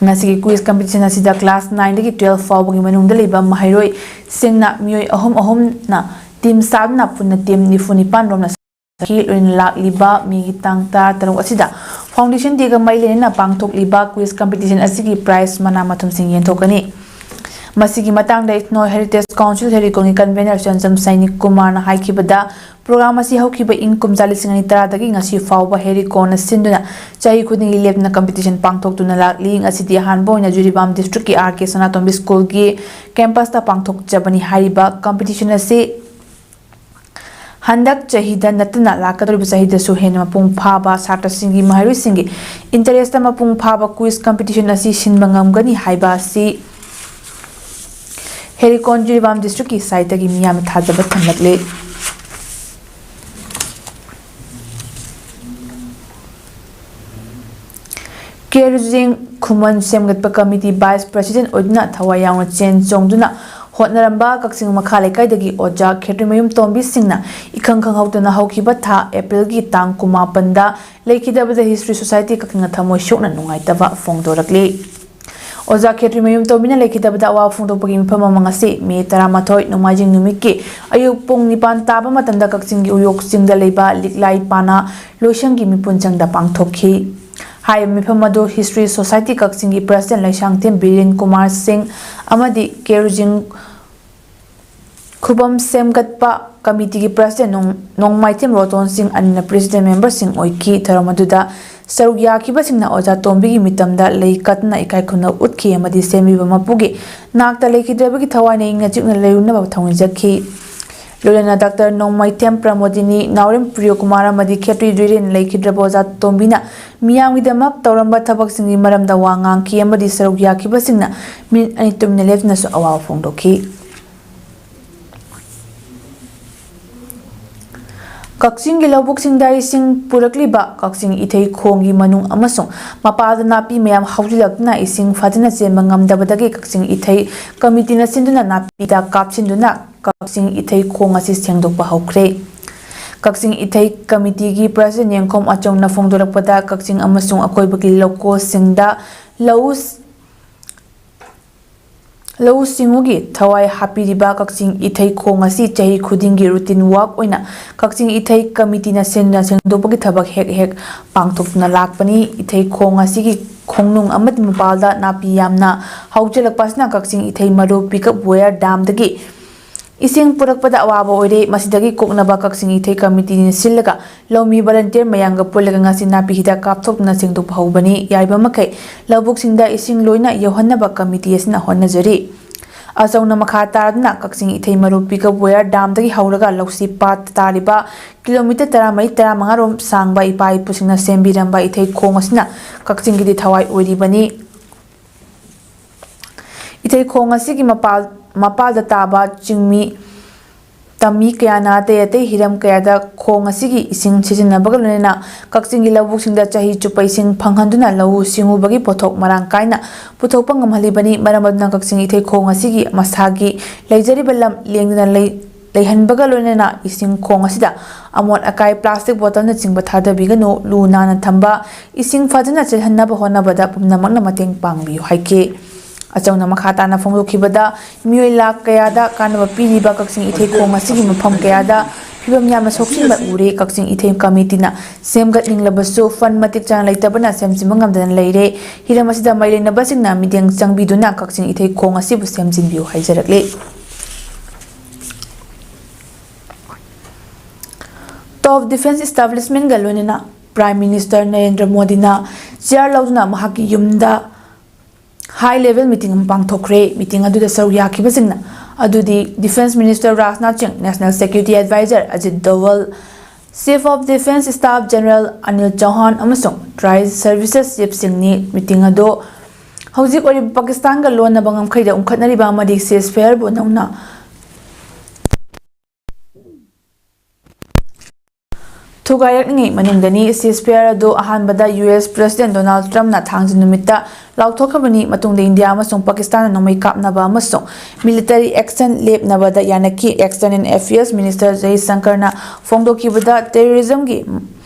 ꯉꯁꯤꯒꯤ ꯀ꯭ꯋꯤꯖ ꯀꯝꯄꯤꯇꯤꯁꯟ ꯑꯁꯤꯗ ꯀ꯭ꯂꯥꯁ ꯅꯥꯏꯟꯗꯒꯤ ꯇꯨꯌꯦꯜꯐ ꯐꯥꯎꯕꯒꯤ ꯃꯅꯨꯡꯗ ꯂꯩꯕ ꯃꯍꯩꯔꯣꯏꯁꯤꯡꯅ ꯃꯤꯑꯣꯏ ꯑꯍꯨꯝ ꯑꯍꯨꯝꯅ ꯇꯤꯝ ꯁꯥꯗꯨꯅ ꯄꯨꯟꯅ ꯇꯤꯝ ꯅꯤꯐꯨ ꯅꯤꯄꯥꯟ ꯔꯣꯝꯅ ꯁꯔꯨꯛ ꯌꯥꯈꯤ꯫ ꯂꯣꯏꯅ ꯂꯥꯛꯂꯤꯕ ꯃꯦꯒꯤ ꯇꯥꯡ ꯇꯔꯥ ꯇꯔꯨꯛ ꯑꯁꯤꯗ ꯐꯥꯎꯟꯗꯦꯁꯟ ꯗꯦꯒ ꯃꯔꯤ ꯂꯩꯅꯅ ꯄꯥꯡꯊꯣꯛꯂꯤꯕ ꯀ꯭ꯋꯤꯖ ꯀꯝꯄꯤꯇꯤꯁꯟ ꯑꯁꯤꯒꯤ ꯄ꯭ꯔꯥꯏꯖ ꯃꯅꯥ ꯃꯊꯨꯝꯁꯤꯡ ꯌꯦꯟꯊꯣꯛꯀꯅꯤ꯫ ꯃꯁꯤꯒꯤ ꯃꯇꯥꯡꯗ ꯏꯊꯅꯣ ꯍꯦꯔꯤꯇꯦꯖ ꯀꯥꯎꯟꯁꯤꯜ ꯍꯦꯔꯤꯀꯣꯟꯒꯤ ꯀꯟꯚꯦꯅꯔ ꯆꯟꯆꯝ ꯁꯥꯏꯅꯤꯛ ꯀꯨꯃꯥꯔꯅ ꯍꯥꯏꯈꯤꯕꯗ, ꯄ꯭ꯔꯣꯒ꯭ꯔꯥꯝ ꯑꯁꯤ ꯍꯧꯈꯤꯕ ꯏꯪ ꯀꯨꯝꯖꯥ ꯂꯤꯁꯤꯡ ꯑꯅꯤ ꯇꯔꯥꯗꯒꯤ ꯉꯁꯤ ꯐꯥꯎꯕ ꯍꯦꯔꯤꯀꯣꯟꯅ ꯁꯤꯟꯗꯨꯅ ꯆꯍꯤ ꯈꯨꯗꯤꯡꯒꯤ ꯂꯦꯞꯇꯅ ꯀꯝꯄꯤꯇꯤꯁꯟ ꯄꯥꯡꯊꯣꯛꯇꯨꯅ ꯂꯥꯛꯂꯤ꯫ ꯉꯁꯤꯗꯤ ꯑꯍꯥꯟꯕ ꯑꯣꯏꯅ ꯖꯤꯔꯤꯕꯥꯝ ꯗꯤꯁꯇ꯭ꯔꯤꯛꯀꯤ ꯑꯥꯔ ꯀꯦ ꯁꯅꯥꯇꯣꯝꯕꯤ ꯁ꯭ꯀꯨꯜꯒꯤ ꯀꯦꯝꯄꯁꯇ ꯄꯥꯡꯊꯣꯛꯆꯕꯅꯤ꯫ ꯍꯥꯏꯔꯤꯕ ꯀꯝꯄꯤꯇꯤꯁꯟ ꯑꯁꯤ ꯍꯟꯗꯛ ꯆꯍꯤꯗ ꯅꯠꯇꯅ ꯂꯥꯛꯀꯗꯧꯔꯤꯕ ꯆꯍꯤꯗꯁꯨ ꯍꯦꯟꯅ ꯃꯄꯨꯡ ꯐꯥꯕ ꯁꯥꯇ꯭ꯔꯁꯤꯡꯒꯤ, ꯃꯍꯩꯔꯣꯏꯁꯤꯡꯒꯤ ꯏꯟꯇꯔꯦꯁꯇ ꯃꯄꯨꯡ ꯐꯥꯕ ꯀ꯭ꯋꯤꯖ ꯀꯝꯄꯤꯇꯤꯁꯟ ꯑꯁꯤ ꯁꯤꯟꯕ ꯉꯝꯒꯅꯤ ꯍꯥꯏꯕ ꯑꯁꯤ ꯍꯦꯔꯤꯀꯣꯟ ꯖꯤꯔꯤꯕꯥꯝ ꯗꯤꯁꯇ꯭ꯔꯤꯛꯀꯤ ꯁꯥꯏꯠꯇꯒꯤ ꯃꯤꯌꯥꯝꯅ ꯊꯥꯖꯕ ꯊꯝꯂꯛꯂꯤ꯫ ꯀꯦꯔꯨꯖꯤꯡ ꯈꯨꯃꯟ ꯁꯦꯝꯒꯠꯄ ꯀꯃꯤꯇꯤ ꯚꯥꯏꯁ ꯄ꯭ꯔꯁꯤꯗꯦꯟ ꯑꯣꯏꯗꯨꯅ ꯊꯋꯥꯏ ꯌꯥꯎꯅ ꯆꯦꯟ ꯆꯣꯡꯗꯨꯅ ꯍꯣꯠꯅꯔꯝꯕ ꯀꯛꯆꯤꯡ ꯃꯈꯥ ꯂꯩꯀꯥꯏꯗꯒꯤ ꯑꯣꯖꯥ ꯈꯦꯇ꯭ꯔꯤꯃꯌꯨꯝ ꯇꯣꯝꯕꯤ ꯁꯤꯡꯅ ꯏꯈꯪ ꯈꯪꯍꯧꯗꯅ ꯍꯧꯈꯤꯕ ꯊꯥ ꯑꯦꯄ꯭ꯔꯤꯜꯒꯤ ꯇꯥꯡ ꯀꯨꯟꯃꯥꯄꯟꯗ ꯂꯩꯈꯤꯗꯕꯗ ꯍꯤꯁꯇ꯭ꯔꯤ ꯁꯣꯁꯥꯏꯇꯤ ꯀꯛꯆꯤꯡꯅ ꯊꯃꯣꯏ ꯁꯣꯛꯅ ꯅꯨꯡꯉꯥꯏꯇꯕ ꯐꯣꯡꯗꯣꯔꯛꯂꯤ꯫ ꯑꯣꯖꯥ ꯈꯦꯇ꯭ꯔꯤꯃꯌꯨꯝ ꯇꯣꯝꯕꯤꯅ ꯂꯩꯈꯤꯗꯕꯗ ꯑꯋꯥꯕ ꯐꯣꯡꯗꯣꯛꯄꯒꯤ ꯃꯤꯐꯝ ꯑꯃ ꯉꯁꯤ ꯃꯦ ꯇꯔꯥꯃꯥꯊꯣꯏ ꯅꯣꯡꯃꯥꯏꯖꯤꯡ ꯅꯨꯃꯤꯠꯀꯤ ꯑꯌꯨꯛ ꯄꯨꯡ ꯅꯤꯄꯥꯟ ꯇꯥꯕ ꯃꯇꯝꯗ ꯀꯛꯆꯤꯡꯒꯤ ꯎꯌꯣꯛ ꯆꯤꯡꯗ ꯂꯩꯕ ꯂꯤꯛꯂꯥꯏ ꯄꯥꯅꯥ ꯂꯣꯏꯁꯪꯒꯤ ꯃꯤꯄꯨꯟ ꯆꯪꯗ ꯄꯥꯡꯊꯣꯛꯈꯤ꯫ ꯍꯥꯏꯔꯤꯕ ꯃꯤꯐꯝ ꯑꯗꯨ ꯍꯤꯁꯇ꯭ꯔꯤ ꯁꯣꯁꯥꯏꯇꯤ ꯀꯛꯆꯤꯡꯒꯤ ꯄ꯭ꯔꯁꯤꯗꯦꯟ ꯂꯩꯁꯥꯡꯊꯦꯝ ꯕꯤꯔꯦꯟ ꯀꯨꯃꯥꯔ ꯁꯤꯡ ꯑꯃꯗꯤ ꯀꯦꯔꯨꯖꯤꯡ ꯈꯨꯕꯝ ꯁꯦꯝꯒꯠꯄ ꯀꯃꯤꯇꯤꯒꯤ ꯄ꯭ꯔꯁꯤꯗꯦꯟ ꯅꯣꯡ-, ꯅꯣꯡꯃꯥꯏꯊꯦꯝ ꯔꯣꯇꯣꯟ ꯁꯤꯡ ꯑꯅꯤꯅ ꯄ꯭ꯔꯦꯁꯤꯗꯦꯟ ꯃꯦꯝꯕꯔꯁꯤꯡ ꯑꯣꯏꯈꯤ꯫ ꯊꯧꯔꯝ ꯑꯗꯨꯗ ꯁꯔꯨꯛ ꯌꯥꯈꯤꯕꯁꯤꯡꯅ ꯑꯣꯖꯥ ꯇꯣꯝꯕꯤꯒꯤ ꯃꯤꯇꯝꯗ ꯂꯩ ꯀꯠꯇꯨꯅ ꯏꯀꯥꯏ ꯈꯨꯝꯅꯕ ꯎꯠꯈꯤ ꯑꯃꯗꯤ ꯁꯦꯝꯕꯤꯕ ꯃꯄꯨꯒꯤ ꯅꯥꯛꯇ ꯂꯩꯈꯤꯗ꯭ꯔꯕꯒꯤ ꯊꯋꯥꯏꯅ ꯏꯪꯅ ꯆꯤꯛꯅ ꯂꯩꯔꯨꯅꯕ ꯊꯧꯅꯤꯖꯈꯤ꯫ ꯂꯣꯏꯅꯅ ꯗꯥꯛꯇꯔ ꯅꯣꯡꯃꯩꯊꯦꯝ ꯄ꯭ꯔꯃꯣꯗꯤꯅꯤ, ꯅꯥꯎꯔꯦꯝ ꯄ꯭ꯔꯤꯌꯣꯀꯨꯃꯥꯔ ꯑꯃꯗꯤ ꯈꯦꯇ꯭ꯔꯤ ꯗ꯭ꯔꯤꯔꯦꯟ ꯂꯩꯈꯤꯗ꯭ꯔꯕ ꯑꯣꯖꯥ ꯇꯣꯝꯕꯤꯅ ꯃꯤꯌꯥꯝꯒꯤꯗꯃꯛ ꯇꯧꯔꯝꯕ ꯊꯕꯛꯁꯤꯡꯒꯤ ꯃꯔꯝꯗ ꯋꯥ ꯉꯥꯡꯈꯤ ꯑꯃꯗꯤ ꯁꯔꯨꯛ ꯌꯥꯈꯤꯕꯁꯤꯡꯅ ꯃꯤꯅꯤꯠ ꯑꯅꯤ ꯇꯨꯃꯤꯟꯅ ꯂꯦꯞꯇꯨꯅꯁꯨ ꯑꯋꯥꯕ ꯐꯣꯡꯗꯣꯛꯈꯤ꯫ ꯀꯛꯆꯤꯡꯒꯤ ꯂꯧꯕꯨꯛꯁꯤꯡꯗ ꯏꯁꯤꯡ ꯄꯨꯔꯛꯂꯤꯕ ꯀꯛꯆꯤꯡ ꯏꯊꯩ ꯈꯣꯡꯒꯤ ꯃꯅꯨꯡ ꯑꯃꯁꯨꯡ ꯃꯄꯥꯜꯗ ꯅꯥꯄꯤ ꯃꯌꯥꯝ ꯍꯧꯖꯤꯜꯂꯛꯇꯨꯅ ꯏꯁꯤꯡ ꯐꯖꯅ ꯆꯦꯟꯕ ꯉꯝꯗꯕꯗꯒꯤ ꯀꯛꯆꯤꯡ ꯏꯊꯩ ꯀꯃꯤꯇꯤꯅ ꯁꯤꯟꯗꯨꯅ ꯅꯥꯄꯤꯗ ꯀꯥꯞꯁꯤꯟꯗꯨꯅ ꯀꯛꯆꯤꯡ ꯏꯊꯩ ꯈꯣꯡ ꯑꯁꯤ ꯁꯦꯡꯗꯣꯛꯄ ꯍꯧꯈ꯭ꯔꯦ꯫ ꯀꯛꯆꯤꯡ ꯏꯊꯩ ꯀꯃꯤꯇꯤꯒꯤ ꯄ꯭ꯔꯁꯤꯗꯦꯟ ꯌꯦꯡꯈꯣꯝ ꯑꯆꯧꯅ ꯐꯣꯡꯗꯣꯔꯛꯄꯗ, ꯀꯛꯆꯤꯡ ꯑꯃꯁꯨꯡ ꯑꯀꯣꯏꯕꯒꯤ ꯂꯧꯀꯣꯜꯁꯤꯡꯗ ꯂꯧꯎ ꯂꯧꯎ ꯁꯤꯡꯎꯒꯤ ꯊꯋꯥꯏ ꯍꯥꯞꯄꯤꯔꯤꯕ ꯀꯛꯆꯤꯡ ꯏꯊꯩ ꯈꯣꯡ ꯑꯁꯤ ꯆꯍꯤ ꯈꯨꯗꯤꯡꯒꯤ ꯔꯨꯇꯤꯟ ꯋꯥꯛ ꯑꯣꯏꯅ ꯀꯛꯆꯤꯡ ꯏꯊꯩ ꯀꯃꯤꯇꯤꯅ ꯁꯤꯟꯗꯨꯅ ꯁꯦꯡꯗꯣꯛꯄꯒꯤ ꯊꯕꯛ ꯍꯦꯛ ꯍꯦꯛ ꯄꯥꯡꯊꯣꯛꯇꯨꯅ ꯂꯥꯛꯄꯅꯤ꯫ ꯏꯊꯩ ꯈꯣꯡ ꯑꯁꯤꯒꯤ ꯈꯣꯡꯅꯨꯡ ꯑꯃꯗꯤ ꯃꯄꯥꯜꯗ ꯅꯥꯄꯤ ꯌꯥꯝꯅ ꯍꯧꯖꯤꯜꯂꯛꯄ ꯑꯁꯤꯅ ꯀꯛꯆꯤꯡ ꯏꯊꯩ ꯃꯔꯨ ꯄꯤꯛꯑꯞ ꯋꯦꯌꯔ ꯗꯥꯝꯗꯒꯤ ꯏꯁꯤꯡ ꯄꯨꯔꯛꯄꯗ ꯑꯋꯥꯕ ꯑꯣꯏꯔꯦ꯫ ꯃꯁꯤꯗꯒꯤ ꯀꯣꯛꯅꯕ ꯀꯛꯆꯤꯡ ꯏꯊꯩ ꯀꯃꯤꯇꯤꯅ ꯁꯤꯜꯂꯒ ꯂꯧꯃꯤ ꯚꯣꯂꯟꯇꯤꯌꯔ ꯃꯌꯥꯝꯒ ꯄꯨꯜꯂꯒ ꯉꯁꯤ ꯅꯥꯄꯤ ꯍꯤꯗꯥꯛ ꯀꯥꯞꯊꯣꯛꯇꯨꯅ ꯁꯦꯡꯗꯣꯛꯄ ꯍꯧꯕꯅꯤ꯫ ꯌꯥꯔꯤꯕ ꯃꯈꯩ ꯂꯧꯕꯨꯛꯁꯤꯡꯗ ꯏꯁꯤꯡ ꯂꯣꯏꯅ ꯌꯧꯍꯟꯅꯕ ꯀꯃꯤꯇꯤ ꯑꯁꯤꯅ ꯍꯣꯠꯅꯖꯔꯤ꯫ ꯑꯆꯧꯅ ꯃꯈꯥ ꯇꯥꯗꯨꯅ ꯀꯛꯆꯤꯡ ꯏꯊꯩ ꯃꯔꯨ ꯄꯤꯛꯑꯞ ꯋꯦꯌꯔ ꯗꯥꯝꯗꯒꯤ ꯍꯧꯔꯒ ꯂꯧꯁꯤ ꯄꯥꯠ ꯇꯥꯔꯤꯕ ꯀꯤꯂꯣꯃꯤꯇꯔ ꯇꯔꯥꯃꯔꯤ ꯇꯔꯥꯃꯉꯥ ꯔꯣꯝ ꯁꯥꯡꯕ ꯏꯄꯥ ꯏꯄꯨꯁꯤꯡꯅ ꯁꯦꯝꯕꯤꯔꯝꯕ ꯏꯊꯩ ꯈꯣꯡ ꯑꯁꯤꯅ ꯀꯛꯆꯤꯡꯒꯤꯗꯤ ꯊꯋꯥꯏ ꯑꯣꯏꯔꯤꯕꯅꯤ꯫ ꯏꯊꯩ ꯈꯣꯡ ꯑꯁꯤꯒꯤ ꯃꯄꯥꯜ, ꯃꯄꯥꯜꯗ ꯇꯥꯕ ꯆꯤꯡꯃꯤ ꯇꯝꯃꯤ ꯀꯌꯥꯅ ꯑꯇꯩ ꯑꯇꯩ ꯍꯤꯔꯝ ꯀꯌꯥꯗ ꯈꯣꯡ ꯑꯁꯤꯒꯤ ꯏꯁꯤꯡ ꯁꯤꯖꯤꯟꯅꯕꯒ ꯂꯣꯏꯅꯅ ꯀꯛꯆꯤꯡꯒꯤ ꯂꯧꯕꯨꯛꯁꯤꯡꯗ ꯆꯍꯤ ꯆꯨꯞꯄ ꯏꯁꯤꯡ ꯐꯪꯍꯟꯗꯨꯅ ꯂꯧꯎ ꯁꯤꯡꯎꯕꯒꯤ ꯄꯣꯠꯊꯣꯛ ꯃꯔꯥꯡ ꯀꯥꯏꯅ ꯄꯨꯊꯣꯛꯄ ꯉꯝꯍꯜꯂꯤꯕꯅꯤ꯫ ꯃꯔꯝ ꯑꯗꯨꯅ ꯀꯛꯆꯤꯡ ꯏꯊꯩ ꯈꯣꯡ ꯑꯁꯤꯒꯤ ꯃꯁꯥꯒꯤ ꯂꯩꯖꯔꯤꯕ ꯂꯝ ꯂꯦꯡꯗꯅ ꯂꯩ, ꯂꯩꯍꯟꯕꯒ ꯂꯣꯏꯅꯅ ꯏꯁꯤꯡ ꯈꯣꯡ ꯑꯁꯤꯗ ꯑꯃꯣꯠ ꯑꯀꯥꯏ, ꯄ꯭ꯂꯥꯁꯇꯤꯛ ꯕꯣꯇꯜꯅꯆꯤꯡꯕ ꯊꯥꯗꯕꯤꯒꯅꯨ, ꯂꯨ ꯅꯥꯟꯅ ꯊꯝꯕ, ꯏꯁꯤꯡ ꯐꯖꯅ ꯆꯦꯜꯍꯟꯅꯕ ꯍꯣꯠꯅꯕꯗ ꯄꯨꯝꯅꯃꯛꯅ ꯃꯇꯦꯡ ꯄꯥꯡꯕꯤꯌꯨ ꯍꯥꯏꯈꯤ꯫ ꯑꯆꯧꯅ ꯃꯈꯥ ꯇꯥꯅ ꯐꯣꯡꯗꯣꯛꯈꯤꯕꯗ, ꯃꯤꯑꯣꯏ ꯂꯥꯈ ꯀꯌꯥꯗ ꯀꯥꯟꯅꯕ ꯄꯤꯔꯤꯕ ꯀꯛꯆꯤꯡ ꯏꯊꯩ ꯈꯣꯡ ꯑꯁꯤꯒꯤ ꯃꯐꯝ ꯀꯌꯥꯗ ꯐꯤꯕꯝ ꯌꯥꯝꯅ ꯁꯣꯛꯆꯤꯟꯕ ꯎꯔꯦ꯫ ꯀꯛꯆꯤꯡ ꯏꯊꯩ ꯀꯃꯤꯇꯤꯅ ꯁꯦꯝꯒꯠꯅꯤꯡꯂꯕꯁꯨ ꯐꯟ ꯃꯇꯤꯛ ꯆꯥꯅ ꯂꯩꯇꯕꯅ ꯁꯦꯝꯖꯤꯟꯕ ꯉꯝꯗꯅ ꯂꯩꯔꯦ꯫ ꯍꯤꯔꯝ ꯑꯁꯤꯗ ꯃꯔꯤ ꯂꯩꯅꯕꯁꯤꯡꯅ ꯃꯤꯠꯌꯦꯡ ꯆꯪꯕꯤꯗꯨꯅ ꯀꯛꯆꯤꯡ ꯏꯊꯩ ꯈꯣꯡ ꯑꯁꯤꯕꯨ ꯁꯦꯝꯖꯤꯟꯕꯤꯌꯨ ꯍꯥꯏꯖꯔꯛꯂꯤ꯫ ꯇꯣꯞ ꯗꯤꯐꯦꯟꯁ ꯏꯁꯇꯥꯕ꯭ꯂꯤꯁꯃꯦꯟꯒ ꯂꯣꯏꯅꯅ ꯄ꯭ꯔꯥꯏꯝ ꯃꯤꯅꯤꯁꯇꯔ ꯅꯔꯦꯟꯗ꯭ꯔ ꯃꯣꯗꯤꯅ ꯆꯤꯌꯥꯔ ꯂꯧꯗꯨꯅ ꯃꯍꯥꯛꯀꯤ ꯌꯨꯝꯗ ꯍꯥꯏ ꯂꯦꯚꯦꯜ ꯃꯤꯇꯤꯡ ꯑꯃ ꯄꯥꯡꯊꯣꯛꯈ꯭ꯔꯦ꯫ ꯃꯤꯇꯤꯡ ꯑꯗꯨꯗ ꯁꯔꯨꯛ ꯌꯥꯈꯤꯕꯁꯤꯡꯅ ꯑꯗꯨꯗꯤ Defence Minister ꯔꯥꯖꯅꯥꯊ ꯁꯤꯡ, National Security Advisor Ajit ꯗꯣꯚꯜ, Chief of Defence Staff General Anil ꯆꯧꯍꯥꯟ ꯑꯃꯁꯨꯡ Tri Services Chiefꯁꯤꯡꯅꯤ꯫ Meeting ꯑꯗꯨ ꯍꯧꯖꯤꯛ ꯑꯣꯏꯔꯤꯕ ꯄꯥꯀꯤꯁꯇꯥꯟꯒ ꯂꯣꯟꯅꯕ ꯉꯝꯈꯩꯗ ꯎꯪꯈꯠꯅꯔꯤꯕ ꯑꯃꯗꯤ ceasefireꯕꯨ ꯅꯧꯅ ꯊꯨꯒꯥꯏꯔꯛꯂꯤꯉꯩ ꯃꯅꯨꯡꯗꯅꯤ꯫ Ceasefire ꯑꯗꯨ ꯑꯍꯥꯟꯕꯗ U S President Donald Trumpꯅ ꯊꯥꯡꯖ ꯅꯨꯃꯤꯠꯇ ꯂꯥꯎꯊꯣꯛꯈ꯭ꯔꯕꯅꯤ꯫ ꯃꯇꯨꯡꯗ ꯏꯟꯗꯤꯌꯥ ꯑꯃꯁꯨꯡ ꯄꯥꯀꯤꯁꯇꯥꯟꯅ ꯅꯣꯡꯃꯩ ꯀꯥꯞꯅꯕ ꯑꯃꯁꯨꯡ military action ꯂꯦꯞꯅꯕꯗ ꯌꯥꯅꯈꯤ꯫ External Affairs Minister ꯖꯌꯁꯪꯀꯔꯅ ꯐꯣꯡꯗꯣꯛꯈꯤꯕꯗ terrorismꯒꯤ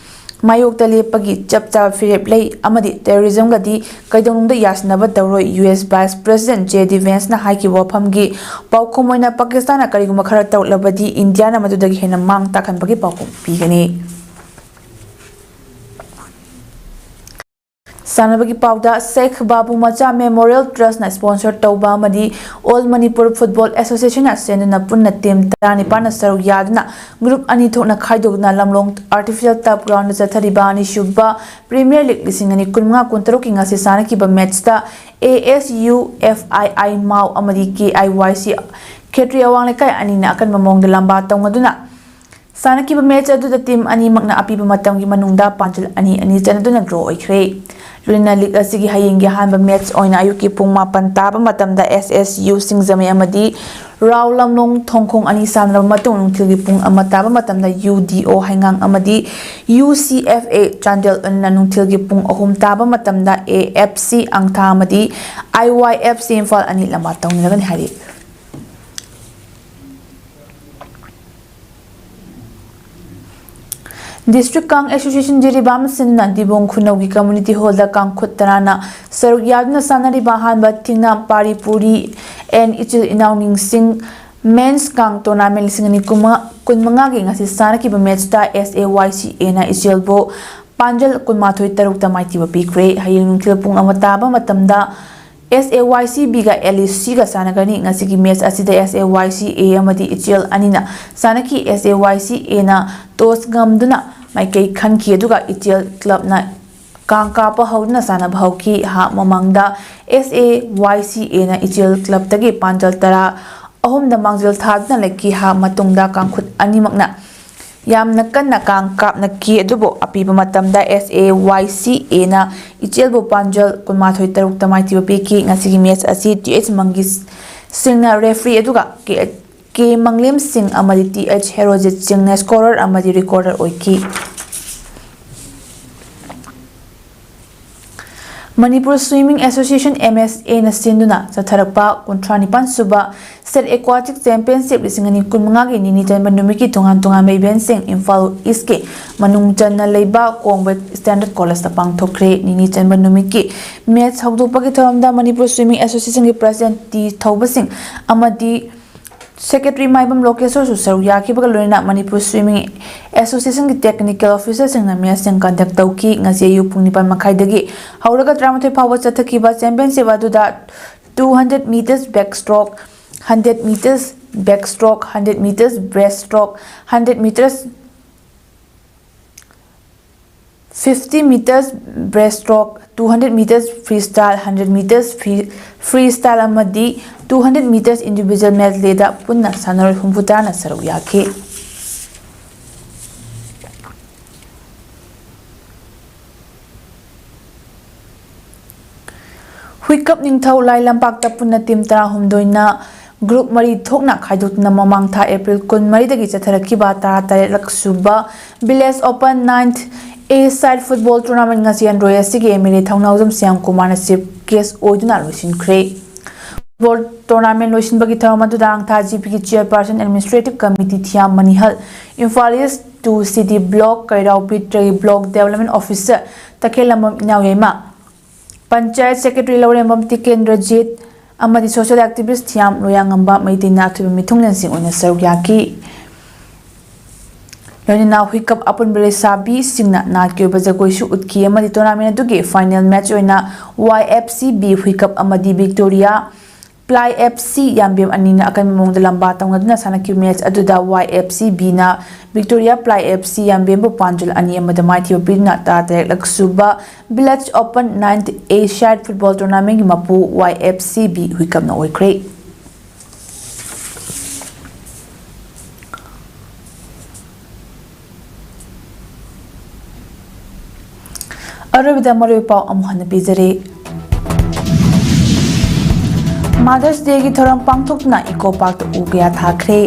ꯃꯥꯌꯣꯛꯇ ꯂꯦꯞꯄꯒꯤ ꯆꯞ ꯆꯥꯕ ꯐꯤꯔꯦꯞ ꯂꯩ ꯑꯃꯗꯤ terrorismꯒꯗꯤ ꯀꯩꯗꯧꯅꯨꯡꯗ ꯌꯥꯁꯤꯟꯅꯕ ꯇꯧꯔꯣꯏ꯫ U S Vice President J D Vanceꯅ ꯍꯥꯏꯈꯤꯕ ꯋꯥꯐꯝꯒꯤ ꯄꯥꯎꯈꯨꯝ ꯑꯣꯏꯅ ꯄꯥꯀꯤꯁꯇꯥꯟꯅ ꯀꯔꯤꯒꯨꯝꯕ ꯈꯔ ꯇꯧꯔꯛꯂꯕꯗꯤ ꯏꯟꯗꯤꯌꯥꯅ ꯃꯗꯨꯗꯒꯤ ꯍꯦꯟꯅ ꯃꯥꯡ ꯇꯥꯛꯍꯟꯕꯒꯤ ꯄꯥꯎꯈꯨꯝ ꯄꯤꯒꯅꯤ꯫ ꯁꯥꯟꯅꯕꯒꯤ ꯄꯥꯎꯗ, ꯁꯦꯈ ꯕꯥꯕꯨ ꯃꯆꯥ Memorial Trustꯅ sponsor ꯇꯧꯕ ꯑꯃꯗꯤ All Manipur Football Associationꯅ ꯁꯦꯟꯗꯨꯅ ꯄꯨꯟꯅ team ꯇꯔꯥꯅꯤꯄꯥꯟꯅ ꯁꯔꯨꯛ ꯌꯥꯗꯨꯅ group ꯑꯅꯤ ꯊꯣꯛꯅ ꯈꯥꯏꯗꯣꯛꯇꯨꯅ ꯂꯝꯂꯣꯡ Artificial Turf Groundꯗ ꯆꯠꯊꯔꯤꯕ ꯑꯅꯤꯁꯨꯕ Premier League ꯂꯤꯁꯤꯡ ꯑꯅꯤ ꯀꯨꯟꯃꯉꯥ ꯀꯨꯟꯇꯔꯨꯛꯀꯤ ꯉꯁꯤ ꯁꯥꯟꯅꯈꯤꯕ matchꯇ A S U F I I ꯃꯥꯎ ꯑꯃꯗꯤ K I Y C ꯈꯦꯇ꯭ꯔꯤ ꯑꯋꯥꯡ ꯂꯩꯀꯥꯏ ꯑꯅꯤꯅ ꯑꯀꯟꯕ ꯃꯑꯣꯡꯗ ꯂꯝꯕꯥ ꯇꯧꯅꯗꯨꯅ ꯁꯥꯟꯅꯈꯤꯕ match ꯑꯗꯨꯗ team ꯑꯅꯤꯃꯛꯅ ꯑꯄꯤꯕ ꯃꯇꯝꯒꯤ ꯃꯅꯨꯡꯗ ꯄꯥꯟꯖꯜ ꯑꯅꯤ ꯑꯅꯤ ꯆꯟꯅꯗꯨꯅ draw ꯑꯣꯏꯈ꯭ꯔꯦ꯫ ꯂꯣꯏꯅꯅ league ꯑꯁꯤꯒꯤ ꯍꯌꯦꯡꯒꯤ ꯑꯍꯥꯟꯕ match ꯑꯣꯏꯅ ꯑꯌꯨꯛꯀꯤ ꯄꯨꯡ ꯃꯥꯄꯟ ꯇꯥꯕ ꯃꯇꯝꯗ S S U ꯁꯤꯡꯖꯃꯩ ꯑꯃꯗꯤ ꯔꯥꯎ ꯂꯝꯂꯣꯡ ꯊꯣꯡꯈꯣꯡ ꯑꯅꯤ ꯁꯥꯟꯅꯔꯕ ꯃꯇꯨꯡ ꯅꯨꯡꯊꯤꯜꯒꯤ ꯄꯨꯡ ꯑꯃ ꯇꯥꯕ ꯃꯇꯝꯗ U D O ꯍꯩꯉꯥꯡ ꯑꯃꯗꯤ U C F A Chandel ꯑꯣꯏꯅ ꯅꯨꯡꯊꯤꯜꯒꯤ ꯄꯨꯡ ꯑꯍꯨꯝ ꯇꯥꯕ ꯃꯇꯝꯗ A F C ꯑꯪꯊꯥ ꯑꯃꯗꯤ I Y F C Imphal ꯑꯅꯤ ꯂꯝꯕꯥ ꯇꯧꯅꯔꯒꯅꯤ ꯍꯥꯏꯔꯤ꯫ District Kang Association Jiribam ꯁꯤꯟꯅ ꯗꯤꯕꯣꯡ ꯈꯨꯅꯧꯒꯤ community hallꯗ ꯀꯥꯡꯈꯨꯠ ꯇꯔꯥꯅ ꯁꯔꯨꯛ ꯌꯥꯗꯨꯅ ꯁꯥꯟꯅꯔꯤꯕ ꯑꯍꯥꯟꯕ ꯊꯤꯡꯅ ꯄꯥꯔꯤ ꯄꯨꯔꯤ and ꯏꯆꯤꯜ ꯏꯅꯥꯎ ꯅꯤꯡꯁꯤꯡ men's ꯀꯥꯡ tournament ꯂꯤꯁꯤꯡ ꯑꯅꯤ ꯀꯨꯟꯃꯉꯥꯒꯤ ꯉꯁꯤ ꯁꯥꯟꯅꯈꯤꯕ matchꯇ S A Y C Aꯅ ꯏꯆꯦꯜꯕꯨ ꯄꯥꯟꯖꯜ ꯀꯨꯟꯃꯥꯊꯣꯏ ꯇꯔꯨꯛꯇ ꯃꯥꯏꯊꯤꯕ ꯄꯤꯈ꯭ꯔꯦ꯫ ꯍꯌꯦꯡ ꯅꯨꯡꯊꯤꯜ ꯄꯨꯡ ꯑꯃ ꯇꯥꯕ ꯃꯇꯝꯗ S A Y C Bꯒ L E Cꯒ ꯁꯥꯟꯅꯒꯅꯤ꯫ ꯉꯁꯤꯒꯤ match ꯑꯁꯤꯗ S A Y C A ꯑꯃꯗꯤ ꯏꯆꯦꯜ ꯑꯅꯤꯅ ꯁꯥꯟꯅꯈꯤ꯫ S A Y C Aꯅ toss ꯉꯝꯗꯨꯅ ꯃꯥꯏꯀꯩ ꯈꯟꯈꯤ, ꯑꯗꯨꯒ ꯏꯆꯦꯜ clubꯅ ꯀꯥꯡ ꯀꯥꯞꯄ ꯍꯧꯗꯨꯅ ꯁꯥꯟꯅꯕ ꯍꯧꯈꯤ꯫ Half ꯃꯃꯥꯡꯗ S A Y C Aꯅ ꯏꯆꯦꯜ clubꯇꯒꯤ ꯄꯥꯟꯖꯜ ꯇꯔꯥ ꯑꯍꯨꯝꯗ ꯃꯥꯡꯖꯤꯜ ꯊꯥꯗꯨꯅ ꯂꯩꯈꯤ꯫ ꯍꯥꯞ ꯃꯇꯨꯡꯗ ꯀꯥꯡꯈꯨꯠ ꯑꯅꯤꯃꯛꯅ ꯌꯥꯝꯅ ꯀꯟꯅ ꯀꯥꯡ ꯀꯥꯞꯅꯈꯤ, ꯑꯗꯨꯕꯨ ꯑꯄꯤꯕ ꯃꯇꯝꯗ S A Y C A ꯅ ꯏꯆꯦꯜꯕꯨ ꯄꯥꯟꯖꯜ ꯀꯨꯟꯃꯥꯊꯣꯏ ꯇꯔꯨꯛꯇ ꯃꯥꯏꯊꯤꯕ ꯄꯤꯈꯤ꯫ ꯉꯁꯤꯒꯤ ꯃꯦꯆ ꯑꯁꯤ T H ꯃꯪꯒꯤ ꯁꯤꯡꯅ ꯔꯦꯐ꯭ꯔꯤ, ꯑꯗꯨꯒ K, K ꯃꯪꯂꯦꯝ ꯁꯤꯡ ꯑꯃꯗꯤ T H ꯍꯦꯔꯣꯖꯤꯠ ꯁꯤꯡꯅ ꯁ꯭ꯀꯣꯔꯔ ꯑꯃꯗꯤ ꯔꯦꯀꯣꯔꯗꯔ ꯑꯣꯏꯈꯤ꯫ Manipur Swimming Association, M S A ꯅ ꯁꯤꯟꯗꯨꯅ ꯆꯠꯊꯔꯛꯄ ꯀꯨꯟꯊ꯭ꯔꯥ ꯅꯤꯄꯥꯟ ꯁꯨꯕ State Aquatic Championship ꯂꯤꯁꯤꯡ ꯑꯅꯤ ꯀꯨꯟꯃꯉꯥꯒꯤ ꯅꯤꯅꯤ ꯆꯟꯕ ꯅꯨꯃꯤꯠꯀꯤ ꯇꯣꯉꯥꯟ ꯇꯣꯉꯥꯟꯕ event ꯁꯤꯡ ꯏꯝꯐꯥꯜ East ꯀꯤ ꯃꯅꯨꯡ ꯆꯟꯅ ꯂꯩꯕ ꯀꯣꯡꯕ Standard College ꯇ ꯄꯥꯡꯊꯣꯛꯈ꯭ꯔꯦ꯫ ꯅꯤꯅꯤ ꯆꯟꯕ ꯅꯨꯃꯤꯠꯀꯤ ꯃꯦꯆ ꯍꯧꯗꯣꯛꯄꯒꯤ ꯊꯧꯔꯝꯗ ꯃꯅꯤꯄꯨꯔ Swimming Association ꯒꯤ President ꯇꯤ ꯊꯧꯕꯁꯤꯡ ꯑꯃꯗꯤ Secretary ꯃꯥꯏꯕꯝ ꯂꯣꯀꯦꯁꯣꯔꯁꯨ ꯁꯔꯨꯛ ꯌꯥꯈꯤꯕꯒ ꯂꯣꯏꯅꯅ ꯃꯅꯤꯄꯨꯔ Swimming Association ꯒꯤ technical officer ꯁꯤꯡꯅ ꯃꯦꯆꯁꯤꯡ conduct ꯇꯧꯈꯤ꯫ ꯉꯁꯤ ꯑꯌꯨꯛ ꯄꯨꯡ ꯅꯤꯄꯥꯟ ꯃꯈꯥꯏꯗꯒꯤ ꯍꯧꯔꯒ ꯇꯔꯥꯃꯥꯊꯣꯏ ꯐꯥꯎꯕ ꯆꯠꯊꯈꯤꯕ championship ꯑꯗꯨꯗ two hundred meters backstroke, hundred meters backstroke, hundred meters breaststroke, hundred meters fifty meters breaststroke, two hundred meters freestyle, hundred meters free, freestyle ꯑꯃꯗꯤ two hundred meters individual medley ꯗ ꯄꯨꯟꯅ ꯁꯥꯟꯅꯔꯣꯏ ꯍꯨꯝꯐꯨ ꯇꯔꯥꯅ ꯁꯔꯨꯛ ꯌꯥꯈꯤ꯫ ꯍꯨꯏꯀꯞ ꯅꯤꯡꯊꯧ ꯂꯥꯏ ꯂꯝꯄꯥꯛꯇ ꯄꯨꯟꯅ team ꯇꯔꯥꯍꯨꯝꯗꯣꯏꯅ group ꯃꯔꯤ ꯊꯣꯛꯅ ꯈꯥꯏꯗꯣꯛꯇꯨꯅ ꯃꯃꯥꯡ ꯊꯥ April ꯀꯨꯟꯃꯔꯤꯗꯒꯤ ꯆꯠꯊꯔꯛꯈꯤꯕ ꯇꯔꯥꯇꯔꯦꯠꯂꯛ ꯁꯨꯕ Village Open ninth A side football tournament ꯉꯁꯤ ꯑꯟꯗ꯭ꯔꯣꯏ ꯑꯁꯤꯒꯤ M L A ꯊꯧꯅꯥꯎꯖꯝ ꯁ꯭ꯌꯥꯝ ꯀꯨꯃꯥꯔꯅ chief guest ꯑꯣꯏꯗꯨꯅ ꯂꯣꯏꯁꯤꯟꯈ꯭ꯔꯦ꯫ Football tournament ꯂꯣꯏꯁꯤꯟꯕꯒꯤ ꯊꯧꯔꯝ ꯑꯗꯨꯗ ꯑꯪꯊꯥ G P ꯒꯤ chairperson, administrative committee ꯊꯤꯌꯥꯝ ꯃꯅꯤꯍꯜ, Imphal East two city block ꯀꯩꯔꯥꯎ ꯄꯤꯇ꯭ꯔꯒꯤ block development officer ꯇꯈꯦꯜꯂꯝꯕꯝ ꯏꯅꯥꯎ ꯌꯥꯏꯃ, ꯄꯟꯆꯥꯌꯠ secretary ꯂꯧꯔꯦꯝꯕꯝ ꯇꯤꯀꯦꯟꯗ꯭ꯔꯖꯤꯠ ꯑꯃꯗꯤ social activist ꯊꯤꯌꯥꯝ ꯂꯣꯌꯥꯉꯝꯕ ꯃꯩꯇꯩ ꯅꯥꯠ ꯑꯣꯏꯕ ꯃꯤꯊꯨꯡꯂꯦꯟꯁꯤꯡ ꯑꯣꯏꯅ ꯁꯔꯨꯛ ꯌꯥꯈꯤ꯫ ꯂꯣꯏꯅꯅ ꯍꯨꯏꯀꯞ ꯑꯄꯨꯟꯕ ꯂꯩꯁꯥꯕꯤꯁꯤꯡꯅ ꯅꯥꯠꯀꯤ ꯑꯣꯏꯕ ꯖꯒꯣꯏꯁꯨ ꯎꯠꯈꯤ ꯑꯃꯗꯤ tournament ꯑꯗꯨꯒꯤ final match ꯑꯣꯏꯅ Y F C B ꯍꯨꯏꯀꯞ ꯑꯃꯗꯤ Victoria Ply F C ꯌꯥꯝꯕꯦꯝ ꯑꯅꯤꯅ ꯑꯀꯟꯕ ꯃꯑꯣꯡꯗ ꯂꯝꯕꯥ ꯇꯧꯅꯗꯨꯅ ꯁꯥꯟꯅꯈꯤꯕ match ꯑꯗꯨꯗ Y F C B ꯅ Victoria Ply F C ꯌꯥꯝꯕꯦꯝꯕꯨ ꯄꯥꯟꯖꯜ ꯑꯅꯤ ꯑꯃꯗ ꯃꯥꯏꯊꯤꯕ ꯄꯤꯗꯨꯅ ꯇꯔꯥꯇꯔꯦꯠꯂꯛ ꯁꯨꯕ Village Open ninth A side football tournament ꯒꯤ ꯃꯄꯨ Y F C B ꯍꯨꯏꯀꯞꯅ ꯑꯣꯏꯈ꯭ꯔꯦ꯫ ꯑꯔꯣꯏꯕꯗ ꯃꯔꯨꯑꯣꯏꯕ ꯄꯥꯎ ꯑꯃꯨꯛ ꯍꯟꯅ ꯄꯤꯖꯔꯤ꯫ Mother's Dayꯒꯤ ꯊꯧꯔꯝ ꯄꯥꯡꯊꯣꯛꯇꯨꯅ Eco Parkꯇ ꯎ ꯀꯌꯥ ꯊꯥꯈ꯭ꯔꯦ꯫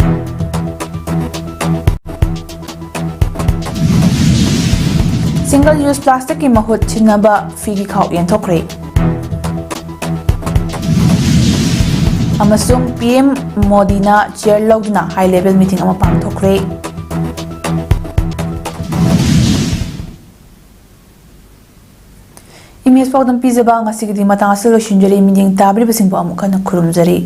Single use plasticꯀꯤ ꯃꯍꯨꯠ ꯁꯤꯟꯅꯕ ꯐꯤꯒꯤ ꯈꯥꯎ ꯌꯦꯟꯊꯣꯛꯈ꯭ꯔꯦ꯫ ꯑꯃꯁꯨꯡ PM ꯃꯣꯗꯤꯅ chair ꯂꯧꯗꯨꯅ high level meeting ꯑꯃ ꯄꯥꯡꯊꯣꯛꯈ꯭ꯔꯦ꯫ Image ꯄꯥꯎꯗꯝ ꯄꯤꯖꯕ ꯉꯁꯤꯒꯤꯗꯤ ꯃꯇꯥꯡ ꯑꯁꯤꯗ ꯂꯣꯏꯁꯤꯟꯖꯔꯤ꯫ ꯃꯤꯠꯌꯦꯡ ꯇꯥꯕꯤꯔꯤꯕꯁꯤꯡꯕꯨ ꯑꯃꯨꯛ ꯍꯟꯅ ꯈꯨꯔꯨꯝꯖꯔꯤ꯫